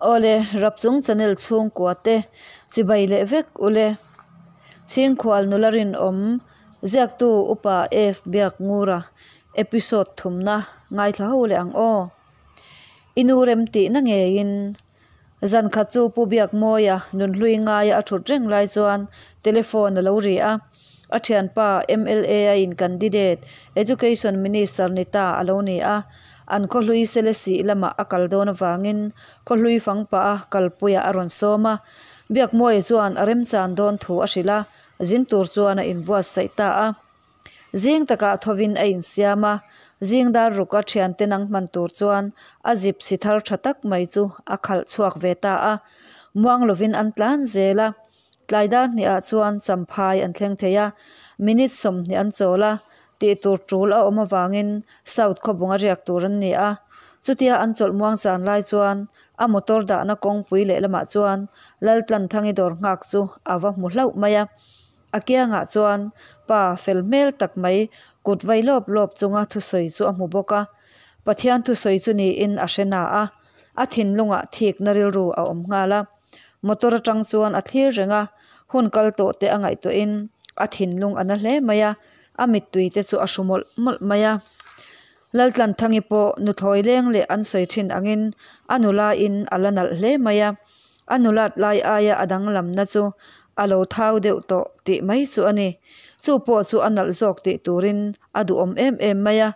Awle, Rapchung channel chhungkua te chibai leh vek ule. Chhingkhual nula rinawm ziaktu Upa F Biakngura episode thumna ngaithla ho leh ang aw. I nu rem tihna ngeiin zan khat chu Pu Biakmawia nunhlui ngaia a thut reng lai chuan telephone a lo ri a. A thianpa mla a in candidate Education Minister ni ta a lo ni a. An khawhlui Selesih lamah a kal dawn avangin khawhlui fang pah a kalpuiah a rawn sawm a. Biakmawia chuan a remchan dawn thu a hrilh a, zin tur chuan a inbuatsaih ta a. Zing takah thovin a insiam a, zing dar ruka thiante nang hman tur chuan a zip si thar tha tak mai chu a khalh chhuak ve ta a. Muang lovin an tlan zel a, tlai dar hnihah chuan champhai an thleng thei a, minute 20 an chawl a, tih tur tul a awm avangin South khawbung a riak tur an ni a. Chutia an chawlh muang chan lai chuan a motor dahna kawngpui lehlamah chuan Laltlanthangi dawr nghak chu a va hmu hlauh mai a. A kiangah chuan pa fel hmel tak mai kut vai lawp lawp chunga thusawi chu a hmu bawk a. Pathian thusawi chu niin a hre na a, a thinlungah thikna rilru a awm nghal a. Motor atang chuan a thlir reng a, hun kal tawh te a ngaihtuahin a thinlung a na hle mai a, a mittui te chu a hru mawlh mawlh mai a. Laltlanthangi pawh nuthlawi leng leh an sawi thin angin a nula in a la nalh hle mai a, a nulat lai aia a danglamna chu a lo thau deuh tawh tih mai chu a ni. Chu pawh chu a nalh zawk tih turin a duhawm em em mai a,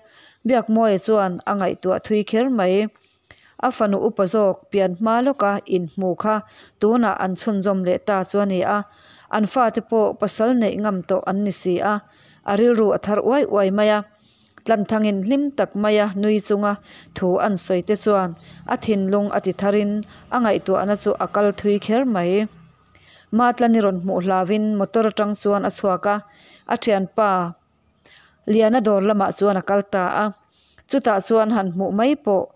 Biakmawia chuan a ngaihtuah thui kher mai. A fanu upa zawk pian hma lawka inhmu kha tunah an chhunzawm leh ta chu a ni a, an fate pawh pasal neih ngam tawh an ni si a, a rilru a thar uai uai mai a. Tlanthangin hlim tak maia nui chunga thu an sawi te chuan a thinlung a ti tharin a ngaihtuahna chu a kal thui kher mai. Matlani rawn hmuh hlauin motor atang chuan a chhuak a, a thianpa Liana dawr lamah chuan a kal ta a. Chutah chuan han hmuh mai pawh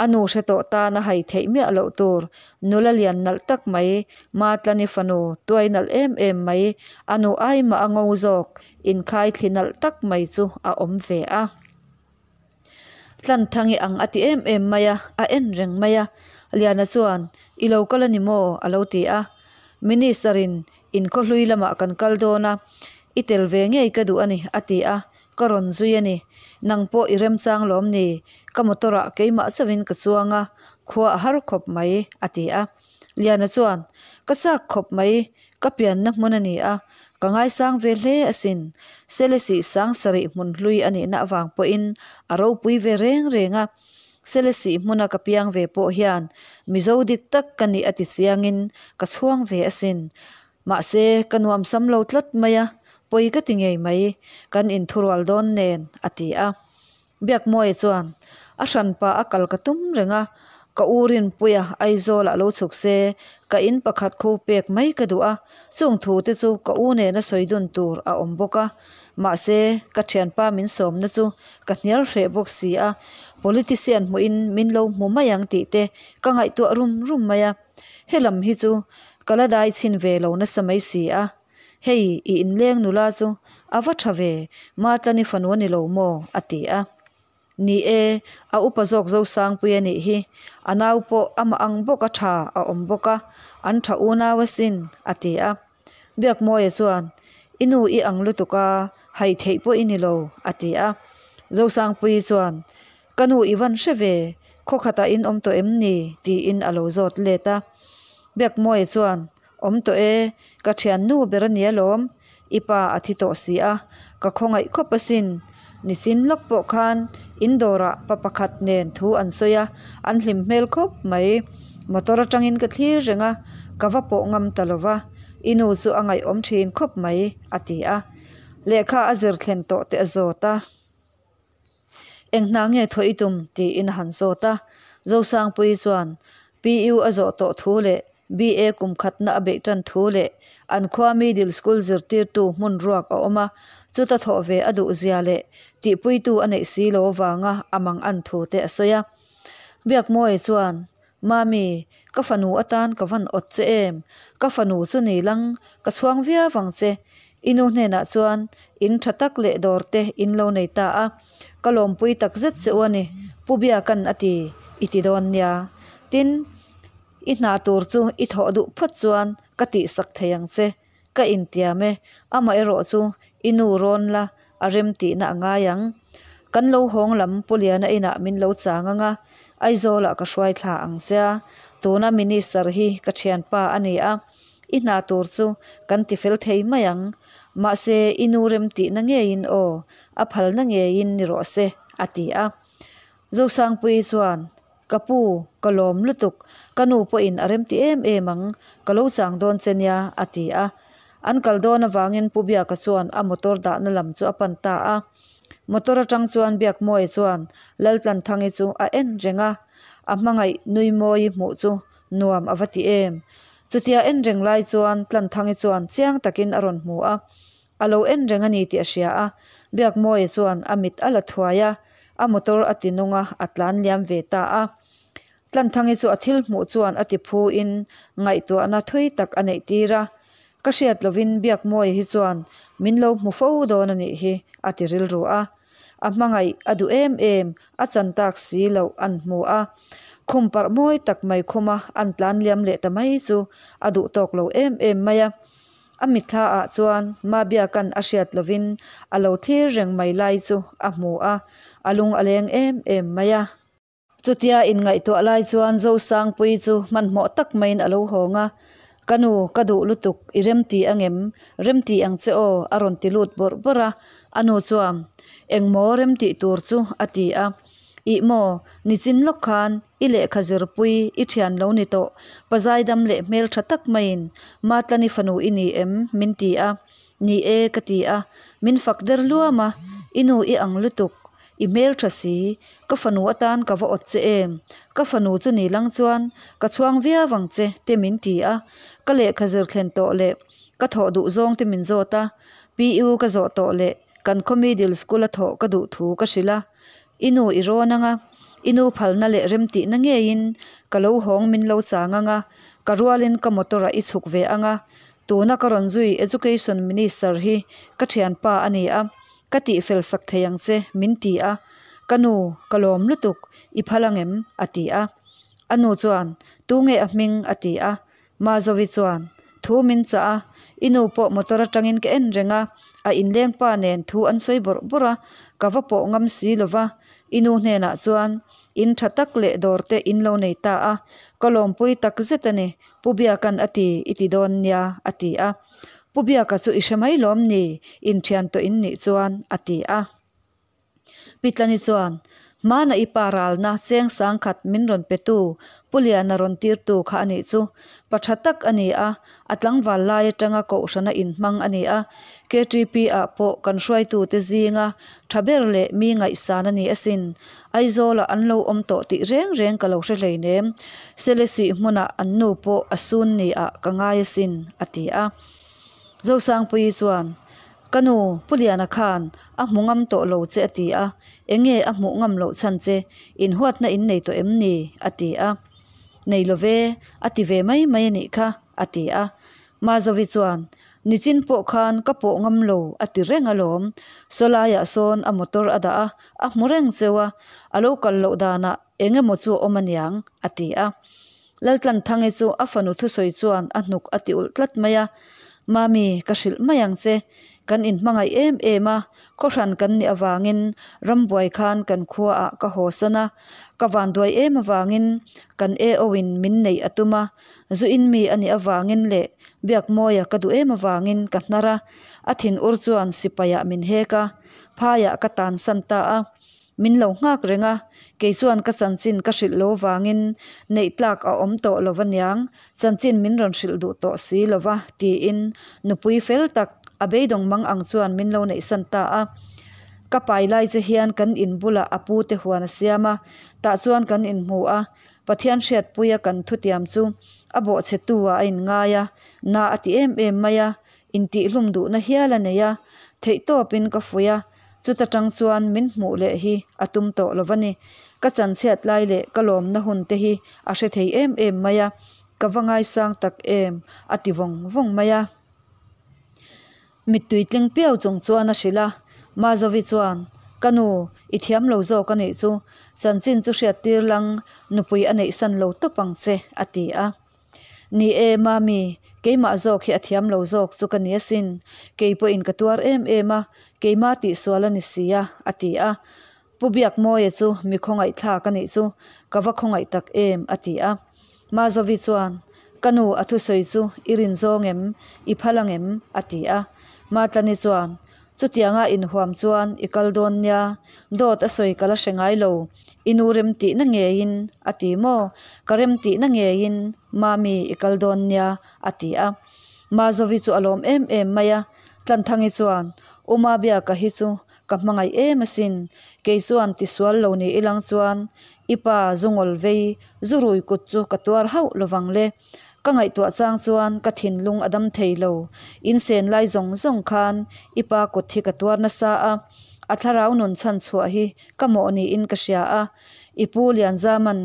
a nu hre tawh tan a hai theih miah loh tur nula lian nalh tak mai, Matlani fanu tuai nalh em em mai, a nu ai mah a ngo zawk inkhai thli nalh tak mai chu a awm ve a. Tlanthangi ang a ti em em mai a, a en reng mai a. Liana chuan, I lo kal a ni maw? a lo ti a. Minister in inkhawhlui lamah kan kal dawn a, i tel ve ngei ka duh a ni, a ti a. Ka rawn zui a ni. Nang pawh i remchang lawm ni? Ka motor ah keimah chauhin ka chuang a, khua a har khawp mai, a ti a. Liana chuan, Ka chak khawp mai, ka pianna hmun a ni a, ka ngaisang ve hle asin. Selesih sang sarih hmun hlui a nihna avang pawhin a ropui ve reng reng a. Selesih hmuna ka piang ve pawh hian Mizo dik tak ka nih a ti chiangin ka chhuang ve asin. Mahse, ka nuam sam lo tlat mai a, pawi ka ti ngei mai, kan inthurual dawn nen, a ti a. Biakmawia chuan, A hranpa a kal ka tum reng a, ka u Rinpuia Aizawlah lo chhuk se, ka in pakhat kho pek mai ka duh a, chung thu te chu ka u nena sawi dun tur a awm bawk a. Mahse, ka thianpa min sawmna chu ka hnial hreh bawk si a, politician hmuhin min lo hmu mai ang tih te ka ngaihtuah rum rum mai a. Helam hi chu ka la dai chhin ve lo nasa mai si a. Hei, i inleng nula chu a va tha ve, Matlani fanu a ni lo maw? a ti a. Ni e, a upa zawk Zosangpui a nih hi, a nau pawh amah ang bawk a tha a awm bawk a, an tha unau asin, a ti a. Biakmawia chuan, I nu i ang lutuk a, haih theih pawh i ni lo, a ti a. Zosangpuii chuan, Ka nu i van hre ve, khaw khatah in awm tawh em ni? tiin a lo zawt let a. Biakmawia chuan, Awm tawh e, ka thiannu ber a nia lawm, i pa a thi tawh si a, ka khawngaih khawp asin. Nichin lawk pawh khan in dawrah pa pakhat nen thu an sawi a, an hlim hmel khawp mai. Motor atangin ka thlir reng a, ka va pawh ngam ta lo va, i nu chu a ngaihawm thin khawp mai, a ti a. Lehkha a zir thlen tawh te a zawt a. Eng hna nge thaw i tum? tiin a han zawt a. Zosangpuii chuan PU a zawh tawh thu leh BA kum khatna a beih tan thu leh an khua middle school zirtirtu hmun ruak a awm a, chuta thawh ve a duh zia leh tihpuitu a neih si lo avanga a mang an thu te a sawi a. Biakmawia chuan, Mami, ka fanu atan ka van awt che em? Ka fanu chu ni lang, ka chhuang viau ang che. I nu hnenah chuan in tha tak leh dawr te in lo nei ta a, ka lawmpui tak zet che u a ni, Pu Biakan a ti, i ti dawn nia. Tin. I hna tur chu i thawh duh phawt chuan ka tihsak thei ang che. Ka intiam e, amaherawh chu i nu rawn la a rem tihna a ngai ang. Kan lo hawng lam Pu Liana inah min lo chang ang a, Aizawlah ka hruai thla ang che a, tuna Minister hi ka thianpa a ni a, i hna tur chu kan ti fel thei mai ang. Mahse i nu rem tihna ngeiin aw, a phalna ngeiin ni rawh se, a ti a. Zosangpuii chuan, Ka pu, ka lawm lutuk, ka nu pawhin a remti em em ang, ka lo chang dawn che nia, a ti a. An kal dawn avangin Pu Biaka chuan a motor dahna lam chu a pan ta a. Motor atang chuan Biakmawia chuan Laltlanthangi chu a en reng a, a hmangaih Nuimawi hmuh chu nuam a va ti em. Chutia en reng lai chuan Tlanthangi chuan chiang takin a rawn hmu a, A lo en reng a ni tih a hria a, Biakmawia chuan a mit a la thuai a, a motor a ti nung a, a tlan liam ve ta a. Tlanthangi chu a thil hmuh chuan a ti phu in ngaihtuahna thui tak a neih tir a, Ka hriat lovin Biakmawia hi chuan min lo hmu fo dawn a nih hi a ti rilru a. A hmangaih a duh em em, a chan tak si loh an hmu a. Khum parh mawi tak mai khuma an tlan liam leh ta mai chu a duh tawk lo em em mai a. A mitthla ah chuan Mabiaka'n a hriat lovin a lo thlir reng mai lai chu a hmu a, a lung a leng em em mai a. Chutia inngaihtuah lai chuan Zosangpuii chu hmanhmawh tak maiin a lo hawng a, Ka nu, ka duh lutuk, i remti angem? Remti ang che aw, a rawn ti lut bawrh bawrh a. A nu chuan, Engmaw remtih tur chu? a ti a. Ih maw, nichin lawk khan i lehkha zirpui i thian lo ni tawh, pa zaidam leh hmel tha tak maiin Matlani fanu i ni em? min ti a. Ni e ka ti a, min fak der luam a, i nu i ang lutuk, i hmel tha si, ka fanu atan ka va awt che em, ka fanu chu ni lang chuan ka chhuang viau ang che te min ti a, ka lehkha zir thlen tawh leh ka thawh duh zawng te min zawt a, PU ka zawh tawh leh kan khaw middle school a thawh ka duh thu ka hrilh a. I nu i rawn ang a, i nu phalna leh remtihna ngeiin ka lo hawng min lo chang ang a, ka rualin ka motor ah i chhuk ve ang a, tuna ka rawn zui Education Minister hi ka thianpa a ni a, ka tihfel sak thei ang che min ti a, ka nu ka lawm lutuk i phal ang em? a ti a. A nu chuan tunge a hming? a ti a, Mazovi chuan thu min chah a, i nu pawh motor atangin ka en reng a, a inleng pa nen thu an sawi bawrh bawrh a, ka va pawh ngam si lo va, i nu hnenah chuan in tha tak leh dawr te in lo nei ta a, ka lawmpui tak zet a ni, Pu Biaka'n a ti i ti dawn nia a ti a, Pu Biaka chu i hre mai lawm ni, inthian tawh in nih chuan a ti a. Pitlani chuan, Hmana i pa ralna cheng sangkhat min rawn petu Pu Liana rawn tirtu kha a nih chu. Pa tha tak a ni a, a tlangval lai atanga kohhrana inhmang a ni a. KTP ah pawh kan hruaitute zinga tha ber leh mi ngaihsan a ni asin. Aizawlah an lo awm tawh tih reng reng ka lo hre hleinem. Selesih hmunah an nu pawh a sun ni ah ka ngai asin, a ti a. Zosangpuii chuan, Ka nu, Pu Liana khan a hmu ngam tawh lo che a ti a, enge a hmuh ngam loh chhan che, inhuatna in nei tawh em ni? a ti a. Nei lo ve, a ti ve mai mai a nih kha, a ti a. Mazovi chuan, Nichin pawh khan ka pawh ngam lo a ti reng alawm, sawlaiah sawn a motor a dah a, a hmu reng cheu a, a lo kal loh danah eng emaw chu a awm aniang, a ti a. Laltlanthangi chu a fanu thusawi chuan a hnuk a ti ulh tlat mai a, Mami, ka hrilh mai ang che. Kan inhmangaih em em a, khawhran kan nih avangin rambuai khan kan khuaah ka hawsan a, ka vanduai em avangin kan AO in min neih a tum a, zu in mi a nih avangin leh Biakmawia ka duh em avangin ka hnar a, a thin ur chuan sipaiah min hek a, phaiah ka tansan ta a. Min lo nghak reng a, kei chuan ka chanchin ka hrilh lo vangin neih tlak a awm tawh lo va niang, chanchin min rawn hrilh duh tawh si lo va, tiin nupui fel tak a beidawng mang ang chuan min lo neihsan ta a. Ka pai lai che hian kan in bulah a pu te huan a siam a, tah chuan kan inhmu a, Pathian hriatpuia kan thutiam chu a bawhchhetu ah a inngai a, na a ti em em mai a, Intihhlum duhna hial a nei a, theihtawpin ka fuih a, chuta tang chuan min hmuh leh hi a tum tawh lo va ni. Ka chanchhiat lai leh ka lawmna hun te hi a hre thei em em mai a, ka va ngaisang tak em, a ti vawng vawng mai a. Mittui tling piau chung chuan a hrilh a, Mazovi chuan, Ka nu, i thiam lo zawk a nih chu, chanchin chu hriattir lang, nupui a neih san lo tawp ang che, a ti a. Ni e, Mami, keimah zawk hi a thiam lo zawk chu ka ni asin, kei pawhin ka tuar em em a, keima tihsual a ni si a, a ti a. Pu Biakmawia chu mi khawngaih thlak a nih chu, ka va khawngaih tak em, a ti a. Mazovi chuan, Ka nu, a thusawi chu i rin zawng em? I phal ang em? a ti a. Matlani chuan, Chutianga inhuam chuan i kal dawn nia, dawt a sawi ka la hre ngai lo, i nu remtihna ngeiin, a ti maw? Ka remtihna ngeiin, Mami, i kal dawn nia, a ti a. Mazovi chu a lawm em em mai a. Tlanthangi chuan, U Mabiaka hi chu Ka hmangaih em asin, kei chuan tisual lo ni ilang chuan i pa zu ngawl vei zu rui kut chu ka tuar hauh lovang le. Ka ngaihtuah chang chuan ka thinlung a dam thei lo, insen lai zawng zawng khan i pa kut hi ka tuar nasa a, a thlarau nun chhan chhuah hi ka mawh niin ka hria a, i pu Lianzaman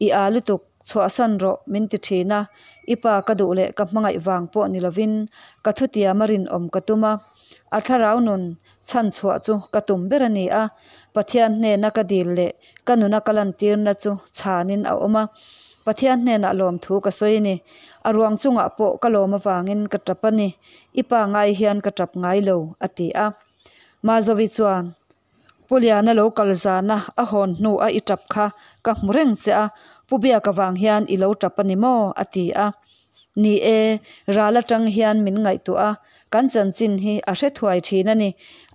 i â lutuk chhuahsan rawh min ti thin a, i pa ka duh leh ka hmangaih vang pawh ni lovin ka thutiam a rinawm ka tum a. A thlarau nun chhan chhuah chu ka tum ber a ni a, Pathian hnena ka dil leh ka nuna ka lantirna chu chhanin a awm a. Pathian hnenah lawmthu ka sawi a ni. A ruang chungah pawh ka lawm avangin ka tap a ni. I pa ngai hian ka tap ngai lo, a ti a. Mazovi chuan, Pu Liana lo kal zana a hawn hnu a i tap kha ka hmu reng che a, Pu Biaka vang hian i lo tap a ni maw? a ti a. Ni e, ral atang hian min ngaihtuah a, kan chanchin hi a hre thuai thin a ni.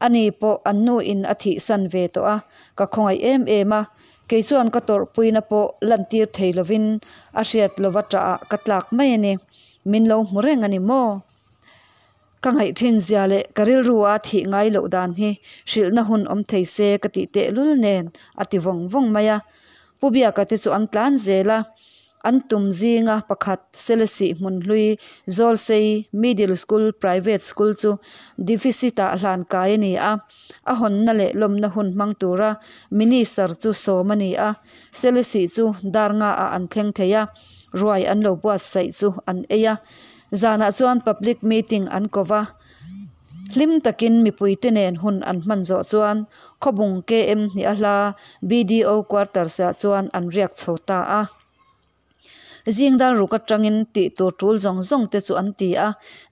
Ani pawh an nu in a thihsan ve tawh a, ka khawngaih em em a. Kei chuan ka tawrhpuina pawh lantir thei lovin a hriat lova ṭah ah ka tlak mai a ni. Min lo hmu reng a ni maw? Ka ngaih thin zia leh ka rilru a thih ngai loh dan hi hrilhna hun awm thei se ka tih tehlul nen a ti vawng vawng mai a. Pu Biaka te chu an tlan zel a, an tum zinga pakhat Selesih hmun hlui Zawlsei Middle School Private School chu deficit ah hlan kai a ni a, a hawnna leh lawmna hun hmang tura Minister chu sawm a ni a, Selesih chu dar nga ah an thleng thei a, ruai an lo buatsaih chu an ei a. Zanah chuan public meeting an ko va, hlim takin mipuite nen hun an hman zawh chuan Khawbung KM hnih a hla BDO quarters ah chuan an riak chho ta a. Zing dar ruk atangin tih tur tul zawng zawng te chu an ti a,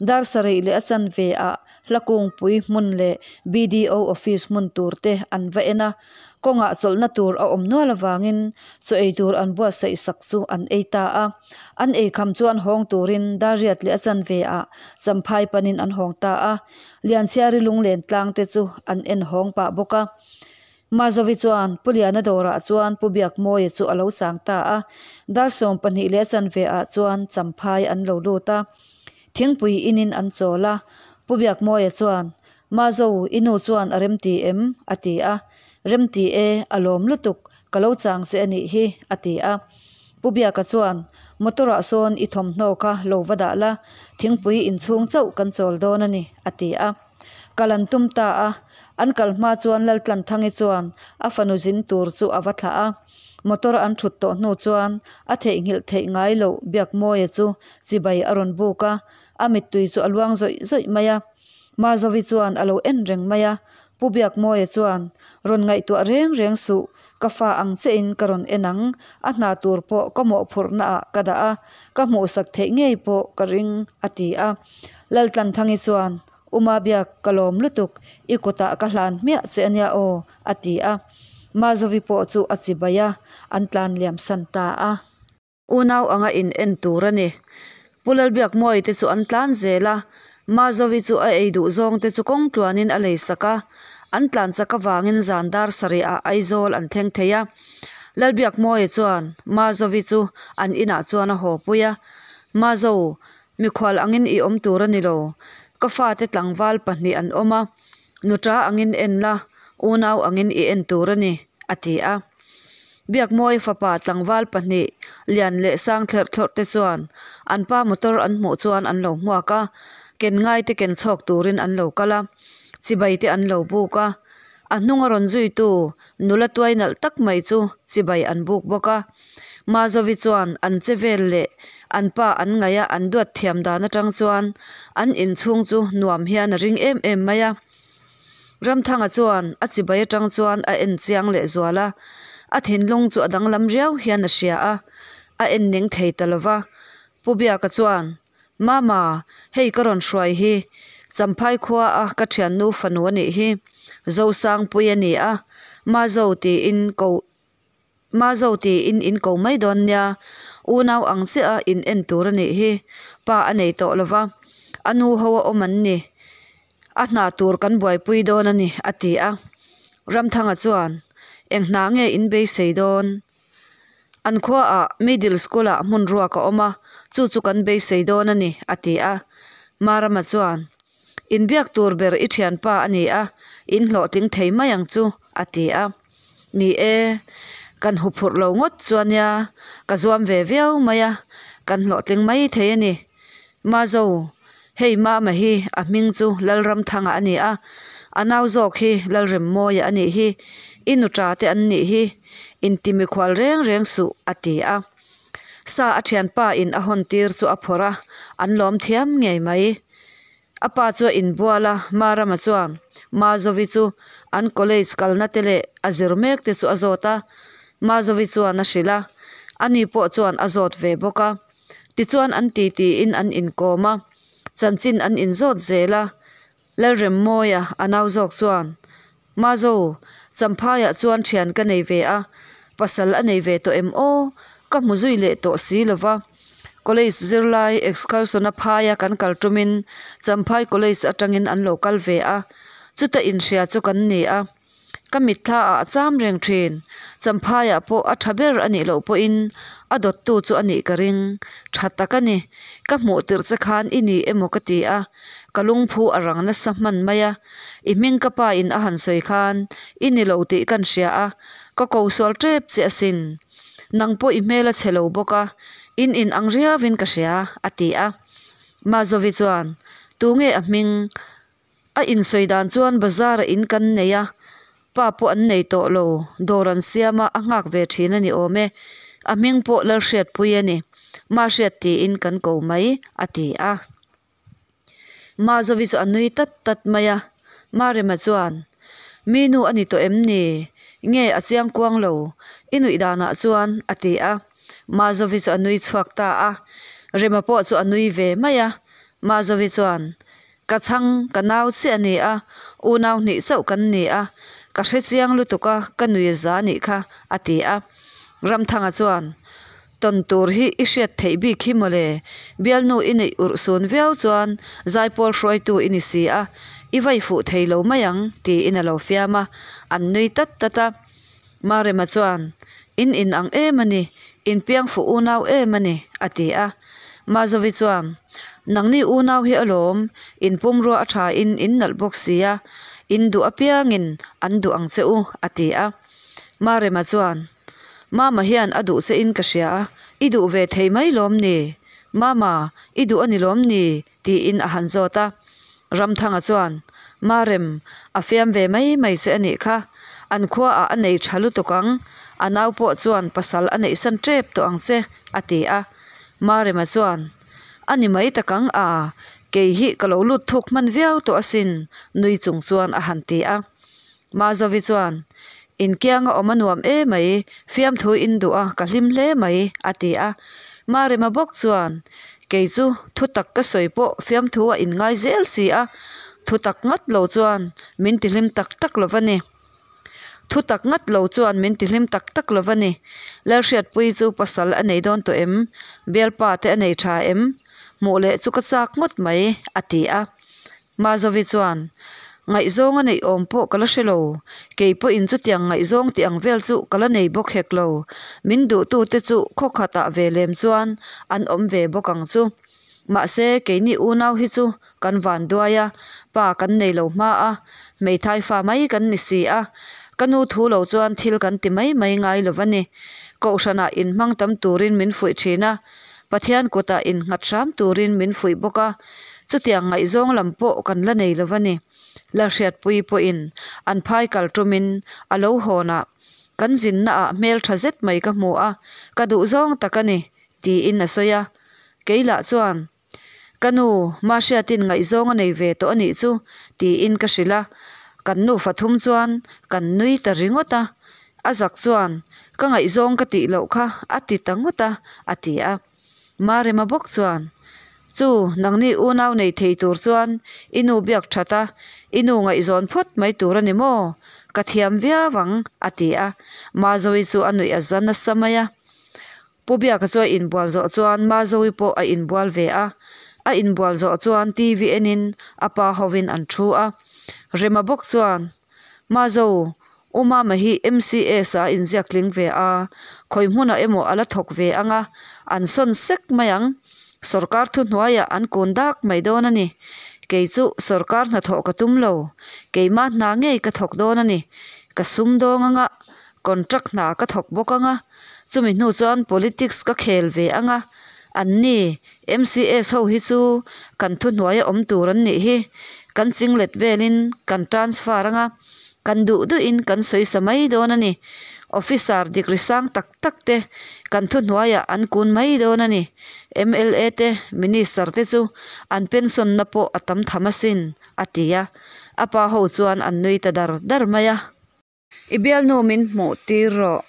dar sarih leh a chanve ah hla kungpui hmun leh BDO office hmun tur te an va en a, Kawngah chawlhna tur a awm nual avangin chaw ei tur an buatsaih sak chu an ei ta a. An ei kham chuan hawng turin Dariat leh a chanve ah Champhai panin an hawng ta a. Lianchhiari lunglen tlang te chu an en hawng pah bawk a. Mazovi chuan Pu Liana dawrah chuan Pu Biakmawia chu a lo chang ta a. Dar 12 leh a chanve ah chuan Champhai an lo lut a. Thingpui inin an chawl a. Pu Biakmawia chuan Mazo, i nu chuan a remti em? a ti a. Remti e, a lawm lutuk, ka lo chang che a nih hi, a ti a. Pu Biaka chuan, Motor ah sawn i thawmhnaw kha lo va dah la, thingpui inchhung chauh kan chawl dawn a ni, a ti a. Kal an tum ta a, an kal hma chuan Laltlanthangi chuan a fanu zin tur chu a va thlah a. Motor an thut tawh hnu chuan a theihnghilh theih ngai loh Biakmawia chu chibai a rawn buk a, a mittui chu a luang zawih zawih mai a. Mazovi chuan a lo en reng mai a, Pu Biakmawia chuan, Rawn ngaihtuah reng reng suh, ka fa ang che in ka rawn en ang, a hna tur pawh ka mawhphurhna ah ka dah a, ka hmuhsak theih ngei pawh ka ring, a ti a. Laltlanthangi chuan, U Mabiak, ka lawm lutuk, i kutah ka hlan hmiah che ania aw, a ti a. Mazovi pawh chu a chibai a, an tlan liam san ta a. Unau anga in en tur a ni. Pu Lalbiakmawii te chu an tlan zel a, Mazovi chu a ei duh zawng te chu kawng tluanin a lei sak a, an tlan chak avangin zan dar sarih ah Aizawl an thleng thei a. Lalbiakmawii chuan Mazovi chu an inah chuan a haw pui a, Mazo, mikhual angin i awm tur a ni lo, ka fate tlangval pahnih an awm a, nuta angin en la, unau angin i en tur a ni, a ti a. Biakmawi fapa tlangval pahnih lian leh sang thlerh thlawrh te chuan an pa motor an hmuh chuan an lo hmuak a, ken ngai te ken chhawk turin an lo kal a, chibai te an lo buk a, a hnunga rawn zuitu nula tuai nalh tak mai chu chibai an buk bawk a. Mazovi chuan an che vel leh an pa an ngaih a an duat thiam dan atang chuan an inchhung chu nuam hian a ring em em mai a. Ramthanga chuan a chibai atang chuan a en chiang leh zual a, a thinlung chu a danglam riau hian a hria a, a en ning thei ta lova. Pu Biaka chuan, Mama, hei ka rawn hruai hi Champhai khua a ka thiannu fanu a nih hi, Zosangpui a ni a, Mazo tiin ko Mazo tiin in ko mai dawn nia, unau ang chiah a in en tur a nih hi, pa a nei tawh lova, a nu ho a awm an ni, a hna tur kan buaipui dawn a ni a ti a. Ramthanga chuan, Eng hna nge in beisei dawn? An khuaah Middle School ah hmun ruak a awm a, chu chu kan beisei dawn a ni a ti a. Marama chuan, Inbiak tur ber i thianpa a ni a, in hlawhtling thei mai ang chu, a ti a. Ni e, kan huphurh lo ngawt chu a nia, ka zuam ve viau mai a, kan hlawhtling mai thei a ni. Mazo, hei Mama hi a hming chu Lalramthanga a ni a, a nau zawk hi Lalremmawia a nih hi, i nuṭa te an nih hi, inti mikhual reng reng suh, a ti a. Sa a thianpa in a hawn tir chu a phawrh a, an lawm thiam ngei mai. A pa chu a inbual a, Marama chuan Mazovi chu an college kalna te leh a zir mek te chu a zawt a, Mazovi chuan a hrilh a, ani pawh chuan a zawt ve bawk a. Tichuan an titi in an inkawm a, chanchin an inzawt zel a, Lalremmawia a nau zawk chuan, Mazo, Champhaiah chuan thian ka nei ve a, pasal a nei ve tawh em aw? Ka hmu zui leh tawh si lo va. College zirlai excursion-a phaia kan kal tumin Champhai College atangin an lo kal ve a, chuta inhria chu kan ni a. Ka mitthla ah a cham reng thin. Champhaiah pawh a tha ber a nih loh pawhin a dawttu chu a nih ka ring. Tha tak a ni. Ka hmuh tirh che khan i ni emaw ka ti a. Ka lungphu a rang nasa hman mai a. I hming ka pa in a han sawi khan i ni lo tih kan hria a. Ka ko sual tep che asin. Nang pawh i hmel a chhe lo bawk a. In in ang riau in ka hria, a ti a. Mazovi chuan, Tunge a hming? A insawi dan chuan bazar ah in kan nei a, pa pawh an nei tawh lo, dawr an siam a, a nghak ve thin a ni awm e. A hming pawh Lalhriatpui a ni, Mahriat tiin kan ko mai, a ti a. Mazovi chu a nui tat tat mai a, Marema chuan, Mi nu a ni tawh em ni? Nge a chiang kuang lo, i nuih danah chuan, a ti a. Mazovi chu a nui chhuak ta a, Rema pawh chu a nui ve mai a. Mazovi chuan, Ka chhang, ka nau chiah a ni a, unau hnih chauh kan ni a, ka hre chiang lutuk a, ka nui za nih kha, a ti a. Ramthanga chuan, Tawn tur hi i hriat theih bik hi mawle, bialnu i neih urh sun viau chuan zaipawl hruaitu i ni si a, i vai fuh thei lo mai ang, tiin a lo fiam a, an nui tat tat a. Marema chuan, In in ang em a ni, in piang fuh unau em a ni, a ti a. Mazovi chuan, Nangni unau hi alawm, in pumrua a tha in in nalh bawk si a, in duh apiangin an duh ang che u, a ti a. Marema chuan, Mama hian a duh che in ka hria a, i duh ve thei mai lawm ni? Mama, i duh a ni lawm ni? tiin a han zawt a. Ramthanga chuan, Marem, a fiam ve mai mai che a nih kha. An khuaah a nei tha lutuk ang, a nau pawh chuan pasal a neihsan tep tawh ang che, a ti a. Marema chuan, A ni mai tak ang a, kei hi ka lo lut thuk hman viau tawh asin, nui chung chuan a han ti a. Mazovi chuan, Inkianga awm a nuam e mai, fiamthu in duh a, ka hlim hle mai, a ti a. Marema bawk chuan, Kei chu thu tak ka sawi pawh fiamthu a inngai zel si a, thu tak ngat lo chuan min tihlim tak tak lo va ni. Thu tak ngat lo chuan min tihlim tak tak lo va ni. Lalhriatpuii chu pasal a nei dawn tawh em? Bialpa te a nei tha em? Hmuh leh chu ka chak ngawt mai, a ti a. Mazovi chuan, Ngaihzawng a neih awm pawh ka la hre lo. Kei pawhin chutiang ngaihzawng tih ang vel chu ka la nei bawk hek lo. Min duhtute chu khaw khatah ve lem chuan an awm ve bawk ang chu. Mahse, keini unau hi chu kan van duai a, pa kan nei lo hma a, hmeithai fa mai kan ni si a. Ka nu thu lo chuan thil kan ti mai mai ngai lo va ni. Kohhranah inhmang tam turin min fuih thin a, Pathian kutah innghat hram turin min fuih bawk a, chutiang ngaihzawng lam pawh kan la nei lo va ni. Lalhriatpuii pawhin an phai kal tumin a lo hawnah, Kan zinnaah hmel tha zet mai ka hmu a, ka duhzawng tak a ni, tiin a sawi a. Kei lah chuan, Ka nu, Mahriatin ngaihzawng a nei ve tawh a nih chu, tiin ka hrilh a. Kan nufa thum chuan kan nui ta ringawt a. A zak chuan, Ka ngaihzawng ka tih loh kha a ti ta ngawt a, a ti a. Marema bawk chuan, Chu, nangni unau nei thei tur chuan i nu biak that a, i nu ngaihzawn phawt mai tur a ni maw? Ka thiam viau ang, a ti a. Mazovi chu a nuih a za nasa mai a. Pu Biaka chu a inbual zawh chuan Mazovi pawh a inbual ve a. A inbual zawh chuan TV enin a pa hovin an thu a. Rema bawk chuan, Mazo, U Mama hi MCS ah a inziak tling ve a, khawi hmunah emaw a la thawk ve ang a, an sawn sek mai ang. Sorkar thuhnuaiah an kun dak mai dawn a ni. Kei chu sorkar hnathawh ka tum lo, keimah hna ngei ka thawk dawn a ni. Ka sum dawng anga, contract hna ka thawk bawk ang a, chumi hnu chuan politics ka khel ve ang a, an ni, MCS ho hi chu kan thuhnuaia awm tur an nih hi, kan chinglet velin kan transfer ang a, Kan duh duhin kan sawi sa mai dawn a ni. Officer degree sang tak tak te kan thuhnuaiah an kun mai dawn a ni. Mla te, Minister te chu an pension na pawh a tam tham asin, a ti a. A pa ho chuan an nui ta dar dar mai a. I bialnu min hmuh tir rawh.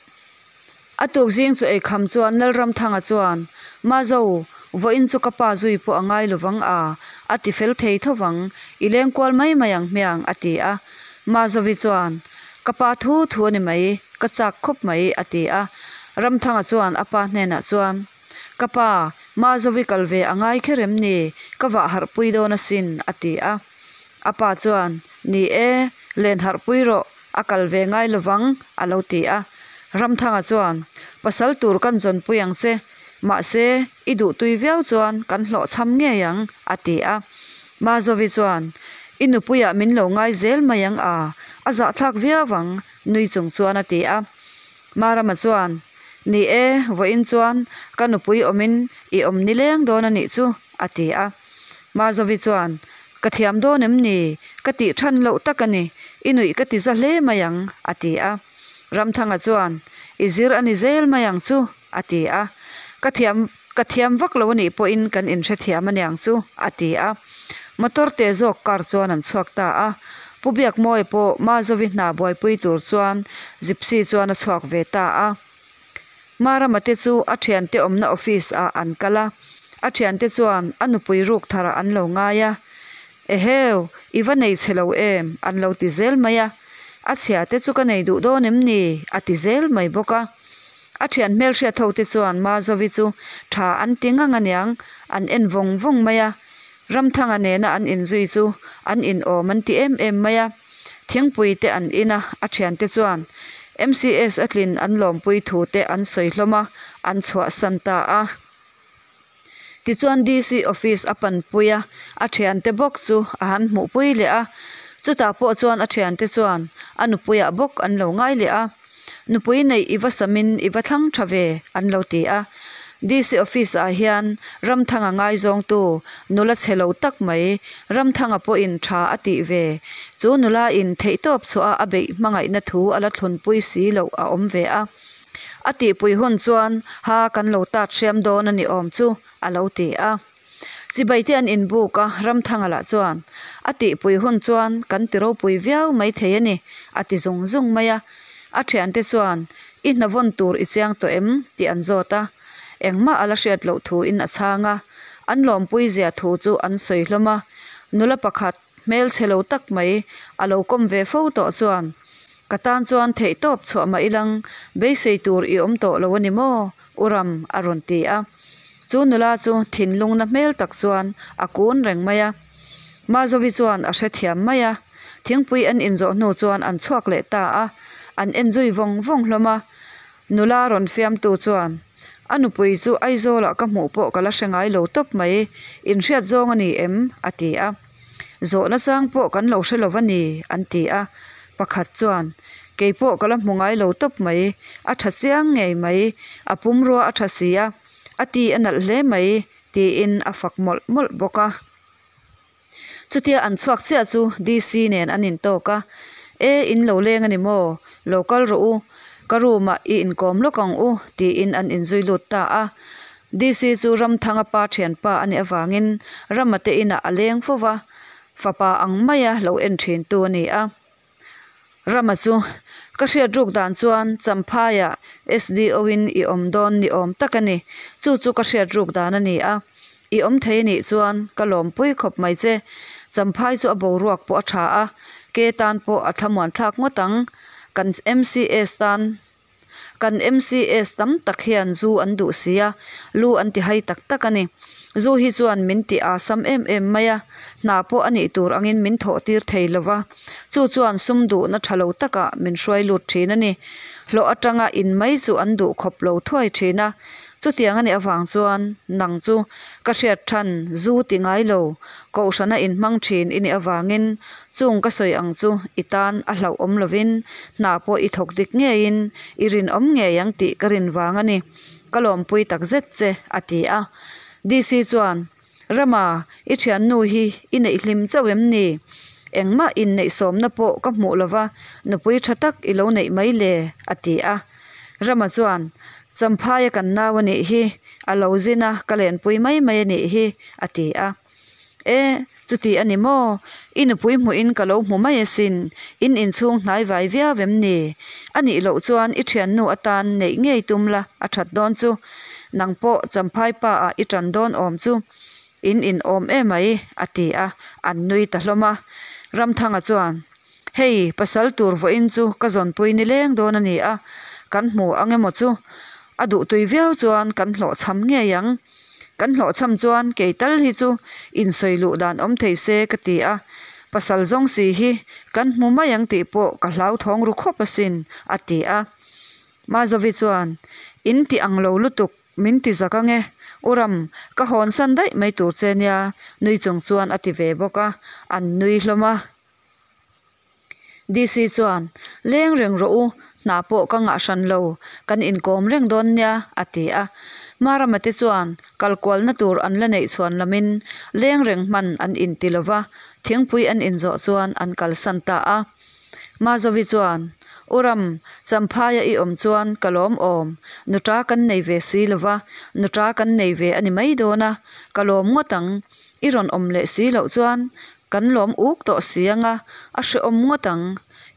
A tuk zing chu eikham chuan Lalramthanga chuan, Mazo, vawiin chu ka pa zui pawh a ngai lovang a, a ti fel thei tho vang, i leng kual mai mai ang hmiang, a ti a. Mazovi chuan, Ka pa thu thu a ni mai, ka chak khawp mai, a ti a. Ramthanga chuan a pa hnenah chuan, Ka pa, Mazovi kal ve a ngai kher em ni, ka vah harhpui dawn asin, a ti a. A pa chuan, Ni e, len harhpui rawh, a kal ve ngai lovang, a lo ti a. Ramthanga chuan, Pasal tur kan zawnpui ang che, mahse, i duhtui viau chuan kan hlawhchham ngei ang, a ti a. Mazovi chuan, I nupuiah min lo ngai zel mai ang a, a zahthlak viau ang, nui chung chuan a ti a. Marama chuan, Ni e, vawiin chuan ka nupui awmin i awm nileng dawn a nih chu, a ti a. Mazovi chuan, Ka thiam dawn em ni? Ka tih than loh tak a ni, i nuih ka ti za hle mai ang, a ti a. Ramthanga chuan, I zir a ni zel mai ang chu, a ti a. Ka thiam, ka thiam vak lo a nih pawhin kan inhrethiam a niang chu, a ti a. Motor te zawk car chuan an chhuak ta a. Pu Biakmawia pawh Mazovi hna buaipui tur chuan Gypsy chuan a chhuak ve ta a. Marama te chu a thiante awmna office ah an kal a, a thiante chuan a nupui ruk tharah an lo ngai a, Eheu, i va nei chhe lo em? an lo ti zel mai a, A chhia te chu ka nei duh dawn em ni? a ti zel mai bawk a. A thian hmelhriat ho te chuan Mazovi chu tha an ti ngang aniang, an en vawng vawng mai a, Ramthanga nena an inzui chu an inawm an ti em em mai a. Thingpui te an in a, a thiante chuan MCS a tlin an lawmpui thu te an sawi hlawm a, an chhuahsan ta a. Tichuan DC office a panpui a, a thiante bawk chu a han hmuhpui leh a. Chutah pawh chuan a thiante chuan a nupuiah bawk an lo ngai leh a. Nupui neih i va samin i va thlang tha ve, an lo ti a. DC office ah hian Ramthanga ngaizawngtu nula chhe lo tak mai, Ramthanga pawhin tha a tih ve. Chu nula in theihtawp chhuah a a beih hmangaihna thu a la thlunpui si loh a awm ve a. A tihpui hun chuan ha kan lo tat hriam dawn a ni awm chu, a lo ti a. Chibai te an inbuk a, Ramthanga lah chuan, A tihpui hun chuan kan ti ropui viau mai thei a ni, a ti zung zung mai a. A thiante chuan, I hna vawn tur i chiang tawh em? tih an zawt a. Engmah a la hriat loh thuin a chhang a. An lawmpui zia thu chu an sawi hlawm a. Nula pakhat, hmelchhe lo tak mai, a lo kawm ve fo tawh chuan, Ka tan chuan theihtawp chhuah mah ilang, beisei tur i awm tawh lo a ni maw? U Ram a rawn ti a. Chu nula chu thinlungna hmel tak chuan a kun reng mai a. Mazovi chuan a hrethiam mai a. Thingpui an inzawh hnu chuan an chhuak leh ta a, an enzui vawng vawng hlawm a. Nula rawn fiamtu chuan, A nupui chu Aizawlah ka hmuh pawh ka la hre ngai lo tawp mai, inhriat zawng a ni em? a ti a. Zawhna chang pawh kan lo hre lo va ni, an ti a. Pakhat chuan, Kei pawh ka la hmu ngai lo tawp mai, a tha chiang ngei mai, a pumrua a tha si a, a ti a nalh hle mai, tiin a fak mawlh mawlh bawk a. Chutia an chhuak chiah chu DC nen an intawk a, E, in lo leng a ni maw? Lo kal rawh u, ka room ah i inkawm lawk ang u, tiin an inzui lut ta a. DC chu Ramthanga pa thianpa a nih avangin Rama te inah a leng fo va, fapa ang maia lo en thintu a ni a. Rama chu, Ka hriat ruk dan chuan Champhaiah SDO in i awm dawn ni awm tak a ni. Chu chu ka hriat ruk dan a ni a. I awm thei a nih chuan ka lawmpui khawp mai che. Champhai chu a boruak pawh a tha a, ke tan pawh a thlamuan thlak ngawt ang. Kan MCS tan Kan MCS tam tak hian zu an duh si a, lu an ti hai tak tak a ni. Zu hi chuan min ti asam em em mai a, hna pawh a nih tur angin min thawh tir thei lo va, chu chuan sum duhna tha lo takah min hruai lut thin a ni. Hlawh atanga in mai chu an duh khawp lo thuai thin a, Chutiang a nih avang chuan nang chu ka hriat than zu ti ngai lo, kohhrana inhmang thin i nih avangin chung ka sawi ang chu i tan a hlauhawm lovin hna pawh i thawk dik ngeiin i rinawm ngei ang tih ka rin vang a ni. Ka lawmpui tak zet che, a ti a. DC chuan, Rama, i thiannu hi i neih hlim chauh em ni? Engmah inneihsawmna pawh ka hmuh lova nupui tha tak i lo neih mai le, a ti a. Rama chuan, Champhaia kan nau a nih hi, a lo zin a, ka lenpui mai mai a nih hi, a ti a. E, chuti a ni maw? I nupui hmuhin ka lo hmu mai asin, in inchhung hnai vai viau em ni? A nih loh chuan i thiannu atan neih ngei tum la a that dawn chu. Nang pawh Champhai pa ah i tan dawn awm chu. In in awm emai, a ti a, an nui ta hlawm a. Ramthanga chuan, Hei, pasal tur vawiin chu ka zawnpui ni leng dawn a ni a, kan hmu ang emaw chu. A duhtui viau chuan kan hlawhchham ngei ang. Kan hlawhchham chuan kei tal hi chu insawi luh dan awm thei se ka ti a, pasal zawng si hi kan hmu mai ang tih pawh ka hlauthawng ru khawp asin, a ti a. Mazovi chuan, In ti ang lo lutuk, min ti zak ange, U Ram, ka hawnsan daih mai tur che nia, nui chung chuan a ti ve bawk a, an nui hlawm a. DC chuan, Leng reng rawh u, hna pawh ka ngah hran lo, kan inkawm reng dawn nia, a ti a. Marama te chuan kal kualna tur an la neih chhuan lamin leng reng hman an inti lo va, thingpui an inzawh chuan an kalsan ta a. Mazovi chuan, U Ram, Champhaia i awm chuan ka lawm awm, nuta kan nei ve si lo va, nuta kan nei ve a ni mai dawn a, ka lawm ngawt ang. I rawn awm leh si loh chuan kan lawm uk tawh si ang a, a hrehawm ngawt ang.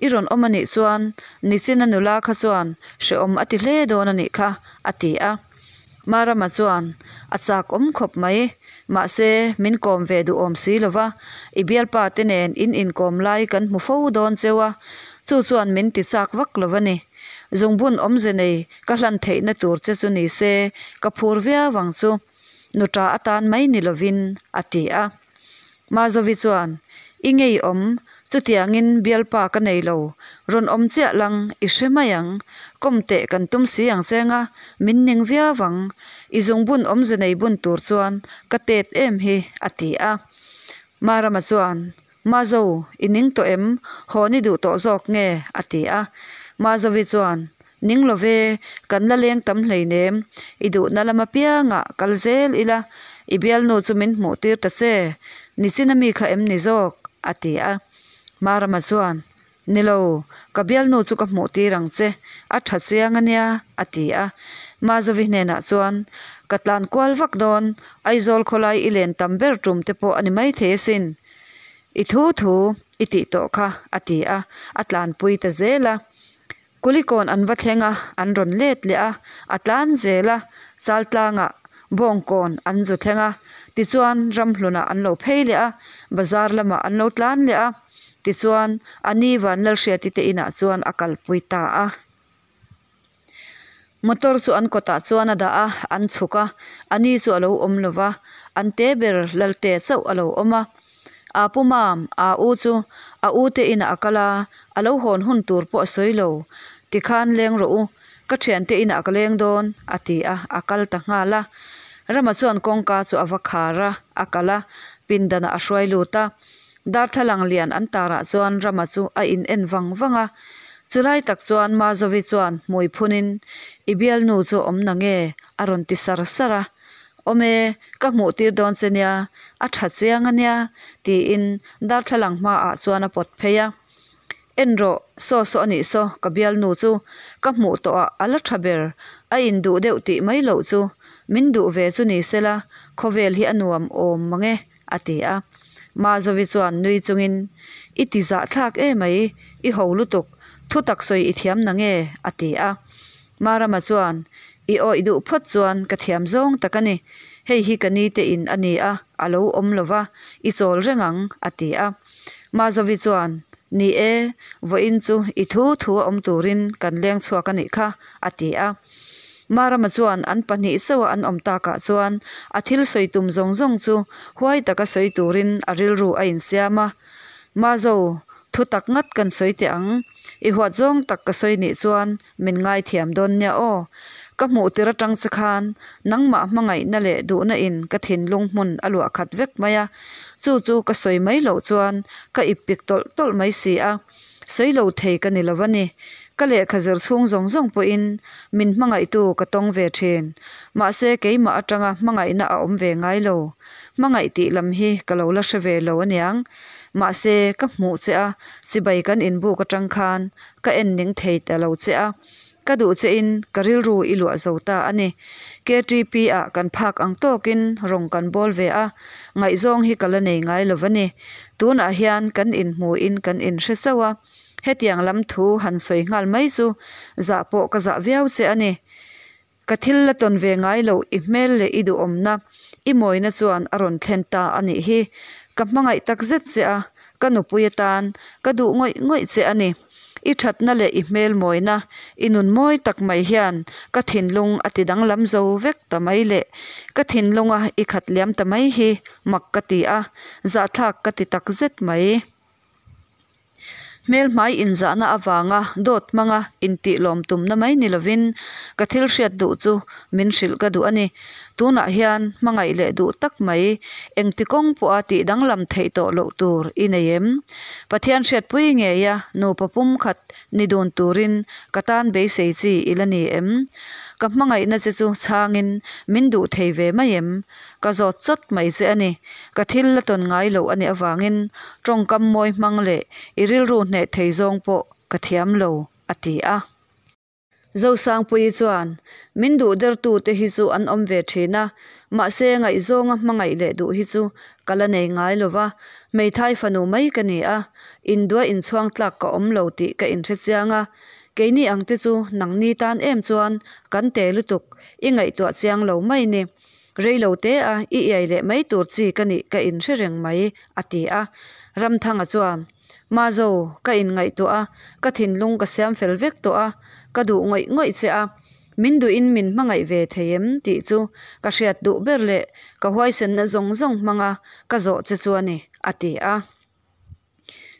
I rawn awm a nih chuan nichina nula kha chuan hrehawm a ti hle dawn a nih kha, a ti a. Marama chuan, A chak awm khawp mai, mahse min kawm ve duhawm si lo va, i bialpa te nen in inkawm lai kan hmu fo dawn cheu a, chu chuan min ti chak vak lo a ni. Zungbun awmze nei ka hlan theihna tur che chu ni se ka phur viau ang chu. Nuṭa atan mai ni lovin, a ti a. Mazovi chuan, I ngei awm, chutiangin bialpa ka nei lo, rawn awm chiah lang, i hre mai ang. Kawm teh kan tum si ang cheng a, min ning viau ang. I zungbun awmze nei bun tur chuan ka tet em hi, a ti a. Marama chuan, Mazo, i ning tawh em? Haw ni duh tawh zawk nge? a ti a. Mazovi chuan, Ning lo ve, kan la leng tam hleinem. I duhna lam apiangah kal zel ila, i bialnu chu min hmuh tir ta che. Nichina mi kha em ni zawk? a ti a. Marama chuan, Ni lo, ka bialnu chu ka hmuh tir ang che, a tha chiang a nia, a ti a. Mazovi hnenah chuan, Ka tlan kual vak dawn, Aizawl khawlai i len tam ber tum te pawh a ni maithei asin. I thu thu i tih tawh kha, a ti a, a tlanpui ta zel a. Kulikawn an va thleng a, an rawn let leh a, a tlan zel a, Chaltlangah Bawngkawn an zu thleng a, tichuan Ramhlunah an lo phei leh a, bazar lamah an lo tlan leh a, tichuan a ni Vanlalhriati te inah chuan a kalpui ta a. Motor chu an kawtah chuan a dah a, an chhuk a, a ni chu a lo awm lo va, an te ber Lalte chauh a lo awm a. Aa pu mam, aa u chu a u te inah a kal a, a lo hawn hun tur pawh a sawi lo. Tikhan leng rawh u, ka thiante inah ka leng dawn, a ti a, a kal ta nghal a. Rama chuan kawngka chu a va khar a, a kal a, pindanah a hruai lut a. Darthlalang lian an tarah chuan Rama chu a in en vang vang a. Chulai tak chuan Mazovi chuan hmui phunin, I bialnu chu awm na nge? a rawn ti sar sar a. Awm e, ka hmuh tir dawn che nia, a tha chiang a nia, tiin darthlalang hmaah chuan a pawt phei a. En rawh, saw saw a nih saw, ka bialnu chu ka hmuh tawhah a la tha ber, a induh deuh tih mai loh chu, min duh ve chu ni sela, khawvel hi a nuam awm mang e, a ti a. Mazovi chuan nui chungin, I ti zahthlak emai, i ho lutuk. Thutak sawi i thiam nange? a ti a. Marama chuan, I awih duh phawt chuan ka thiam zawng tak a ni. Hei hi ka ni te in a ni a, a lo awm lo va, i chawl reng ang, a ti a. Mazovi chuan, Ni e, vawiin chu i thu thu a awm turin kan leng chhuak a nih kha, a ti a. Marama chuan an pahnih chauha an awm takah chuan a thil sawi tum zawng zawng chu huai taka sawi turin a rilru a insiam a. Mazo, thu tak ngat kan sawi teh ang. I huat zawng tak ka sawi nih chuan min ngaithiam dawn nia aw. Ka hmuh tir atang che khan nangmah hmangaihna leh duhna in ka thinlung hmun a luah khat vek mai a, chu chu ka sawi mai loh chuan ka ip pik tawlh tawlh mai si a, sawi lo thei ka ni lo a ni. Ka lehkha zir chhung zawng zawng pawhin min hmangaihtu ka tawng ve thin. Mahse keimah atanga hmangaihna a awm ve ngai lo. Hmangaih tih lam hi ka lo la hre ve lo aniang. Mahse ka hmuh che a, chibai kan inbuk atang khan ka en ning thei ta lo che a. Ka duh che in ka rilru i luah zo ta a ni. KTP ah kan phak ang tawkin rawng kan bawl ve a, ngaihzawng hi ka la nei ngai lo va ni. Tunah hian kan inhmu in kan inhre chauh a, hetiang lam thu han sawi nghal mai chu zah pawh ka zah viau che a ni. Ka thil la tawn ve ngai loh i hmel leh i duhawmna, i mawina chuan a rawn thlen ta a nih hi. Ka hmangaih tak zet che a, ka nupui atan ka duh ngawih ngawih che a ni. I thatna leh i hmel mawina, i nun mawi tak mai hian ka thinlung a ti danglam zo vek ta mai leh ka thinlunga i khat liam ta mai hi mak ka ti a, zahthlak ka ti tak zet mai. Hmelhmai inzahna avanga dawt hmanga intih lawm tumna mai ni lovin ka thil hriat duh chu min hrilh ka duh a ni. Tunah hian hmangaih leh duh tak mai engti kawng pawha tih danglam theih tawh loh tur i nei em? Pathian hriatpui ngeia nupa pumkhat ni dun turin ka tan beisei chi i la ni em? Ka hmangaihna che chu chhangin min duh thei ve mai em? Ka zawt chawt mai che a ni. Ka thil la tawn ngai loh a nih avangin tawngkam mawi hmang leh i rilru hneh thei zawng pawh ka thiam lo, a ti a. Zosangpuii chuan, Min duh dertute hi chu an awm ve thin a, mahse ngaihzawnga hmangaih leh duh hi chu ka la nei ngai lo va, hmeithai fanu mai ka ni a, induah inchhuang tlak ka awm lo tih ka inhre chiang a, keini ang te chu nangni tan em chuan kan te lutuk, i ngaihtuah chiang lo mai ni. Reilo te a i iai leh mai tur chi ka nih ka inhre reng mai, a ti a. Ramthanga chuan, Mazo, ka inngaihtuah a, ka thinlung ka siam fel vek tawh a, ka duh ngawih ngawih che a. Min duhin min hmangaih ve thei em tih chu ka hriat duh ber leh ka huaisenna zawng zawng hmanga ka zawh che chu a ni, a ti a.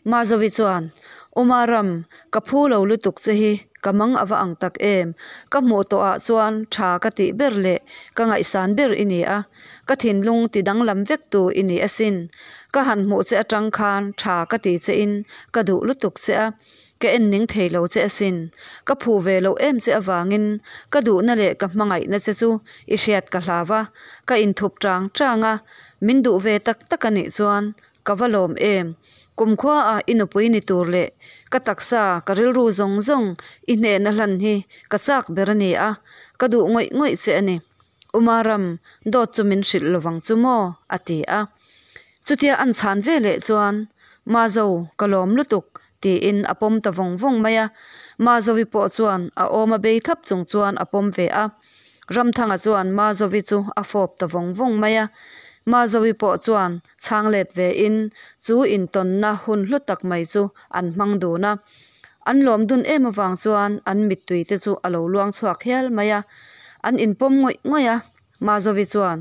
Mazovi chuan, Uma ram, ka phu lo lutuk che hi ka mang a va ang tak em? Ka hmuh tawh ah chuan tha ka tih ber leh ka ngaihsan ber i ni a, ka thinlung ti danglam vek tu i ni asin. Ka han hmuh che atang khan tha ka ti che in ka duh lutuk che a, ka en ning thei lo che asin. Ka phu ve loh em che avangin ka duhna leh ka hmangaihna che chu i hriat ka hlau a, ka inthup tang tang a, min duh ve tak tak a nih chuan Ka va lawm em? Kumkhua ah i nupui ni tur leh ka taksa, ka rilru zawng zawng i hnehna hlan hi ka chak ber a ni a, ka duh ngawih ngawih che a ni. Uma ram, dawt chu min hrilh lovang chu maw? a ti a. Chutia an chhan ve leh chuan, Mazo, ka lawm lutuk, tiin a pawm ta vawng vawng mai a. Mazovi pawh chuan a awm a bei thlap chung chuan a pawm ve a. Ramthanga chuan Mazovi chu a fawp ta vawng vawng mai a. Mazovi pawh chuan chhang let ve in chu intawnna hun hlu tak mai chu an hmang dun a. An lawm dun em avang chuan an mittui te chu a lo luang chhuak hial mai a. An inpawm ngawih ngawih a. Mazovi chuan,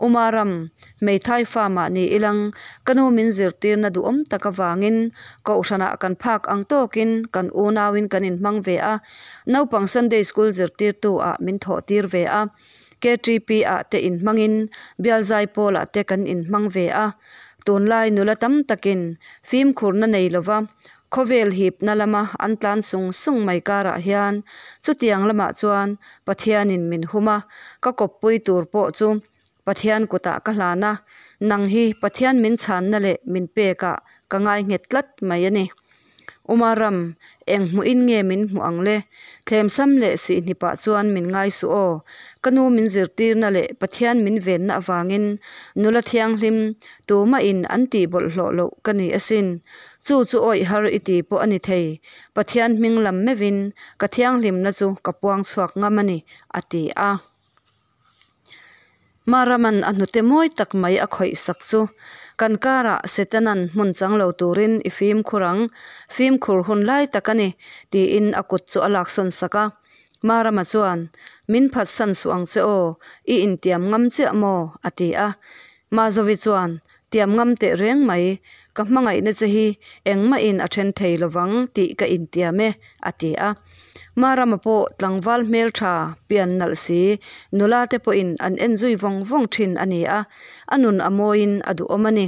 Uma ram, hmeithai fa mah ni ilang, ka nu min zirtirna duhawm tak avangin kohhranah kan phak ang tawkin kan unauin kan inhmang ve a, naupang Sunday School zirtirtu ah min thawhtir ve a, KTP ah te inhmangin Bialzai pawlah te kan inhmang ve a. Tunlai nula tam takin fimkhurna nei lova Khawvel hipna lama an tlan sung sung mai karah hian chutiang lamah chuan Pathianin min hum a, ka kawppui tur pawh chu Pathian kutah ka hlan a, nang hi Pathian min chhanna leh min pekah ka ngai nghet tlat mai a ni. Umaram, eng hmuhin nge min hmuh ang le? Thlemsam leh sihhnipah chuan min ngai suh aw. Ka nu min zirtirna leh Pathian min venna avangin nula thianghlim tumahin an tih bawlhhlawh loh ka ni asin. Chu chu awih har i ti pawh a ni thei. Pathian hming lam meuhin ka thianghlimna chu ka puang chhuak ngam a ni, a ti a. Marama'n a hnute mawi tak mai a khawih sak chu, Kan karah Setana'n hmun chang lo turin i fimkhur ang, fimkhur hun lai tak a ni, tiin a kut chu a laksawn sak a. Marama chuan, Min phatsan suh ang che aw, i intiam ngam chiah maw? a ti a. Mazovi chuan, Tiam ngam teh reng mai, ka hmangaihna che hi engmahin a then thei lovang tih ka intiam e, a ti a. Marama pawh tlangval hmeltha, pian nalh si, nula te pawhin an en zui vawng vawng thin a ni a, a nun a mawiin a duhawm a ni.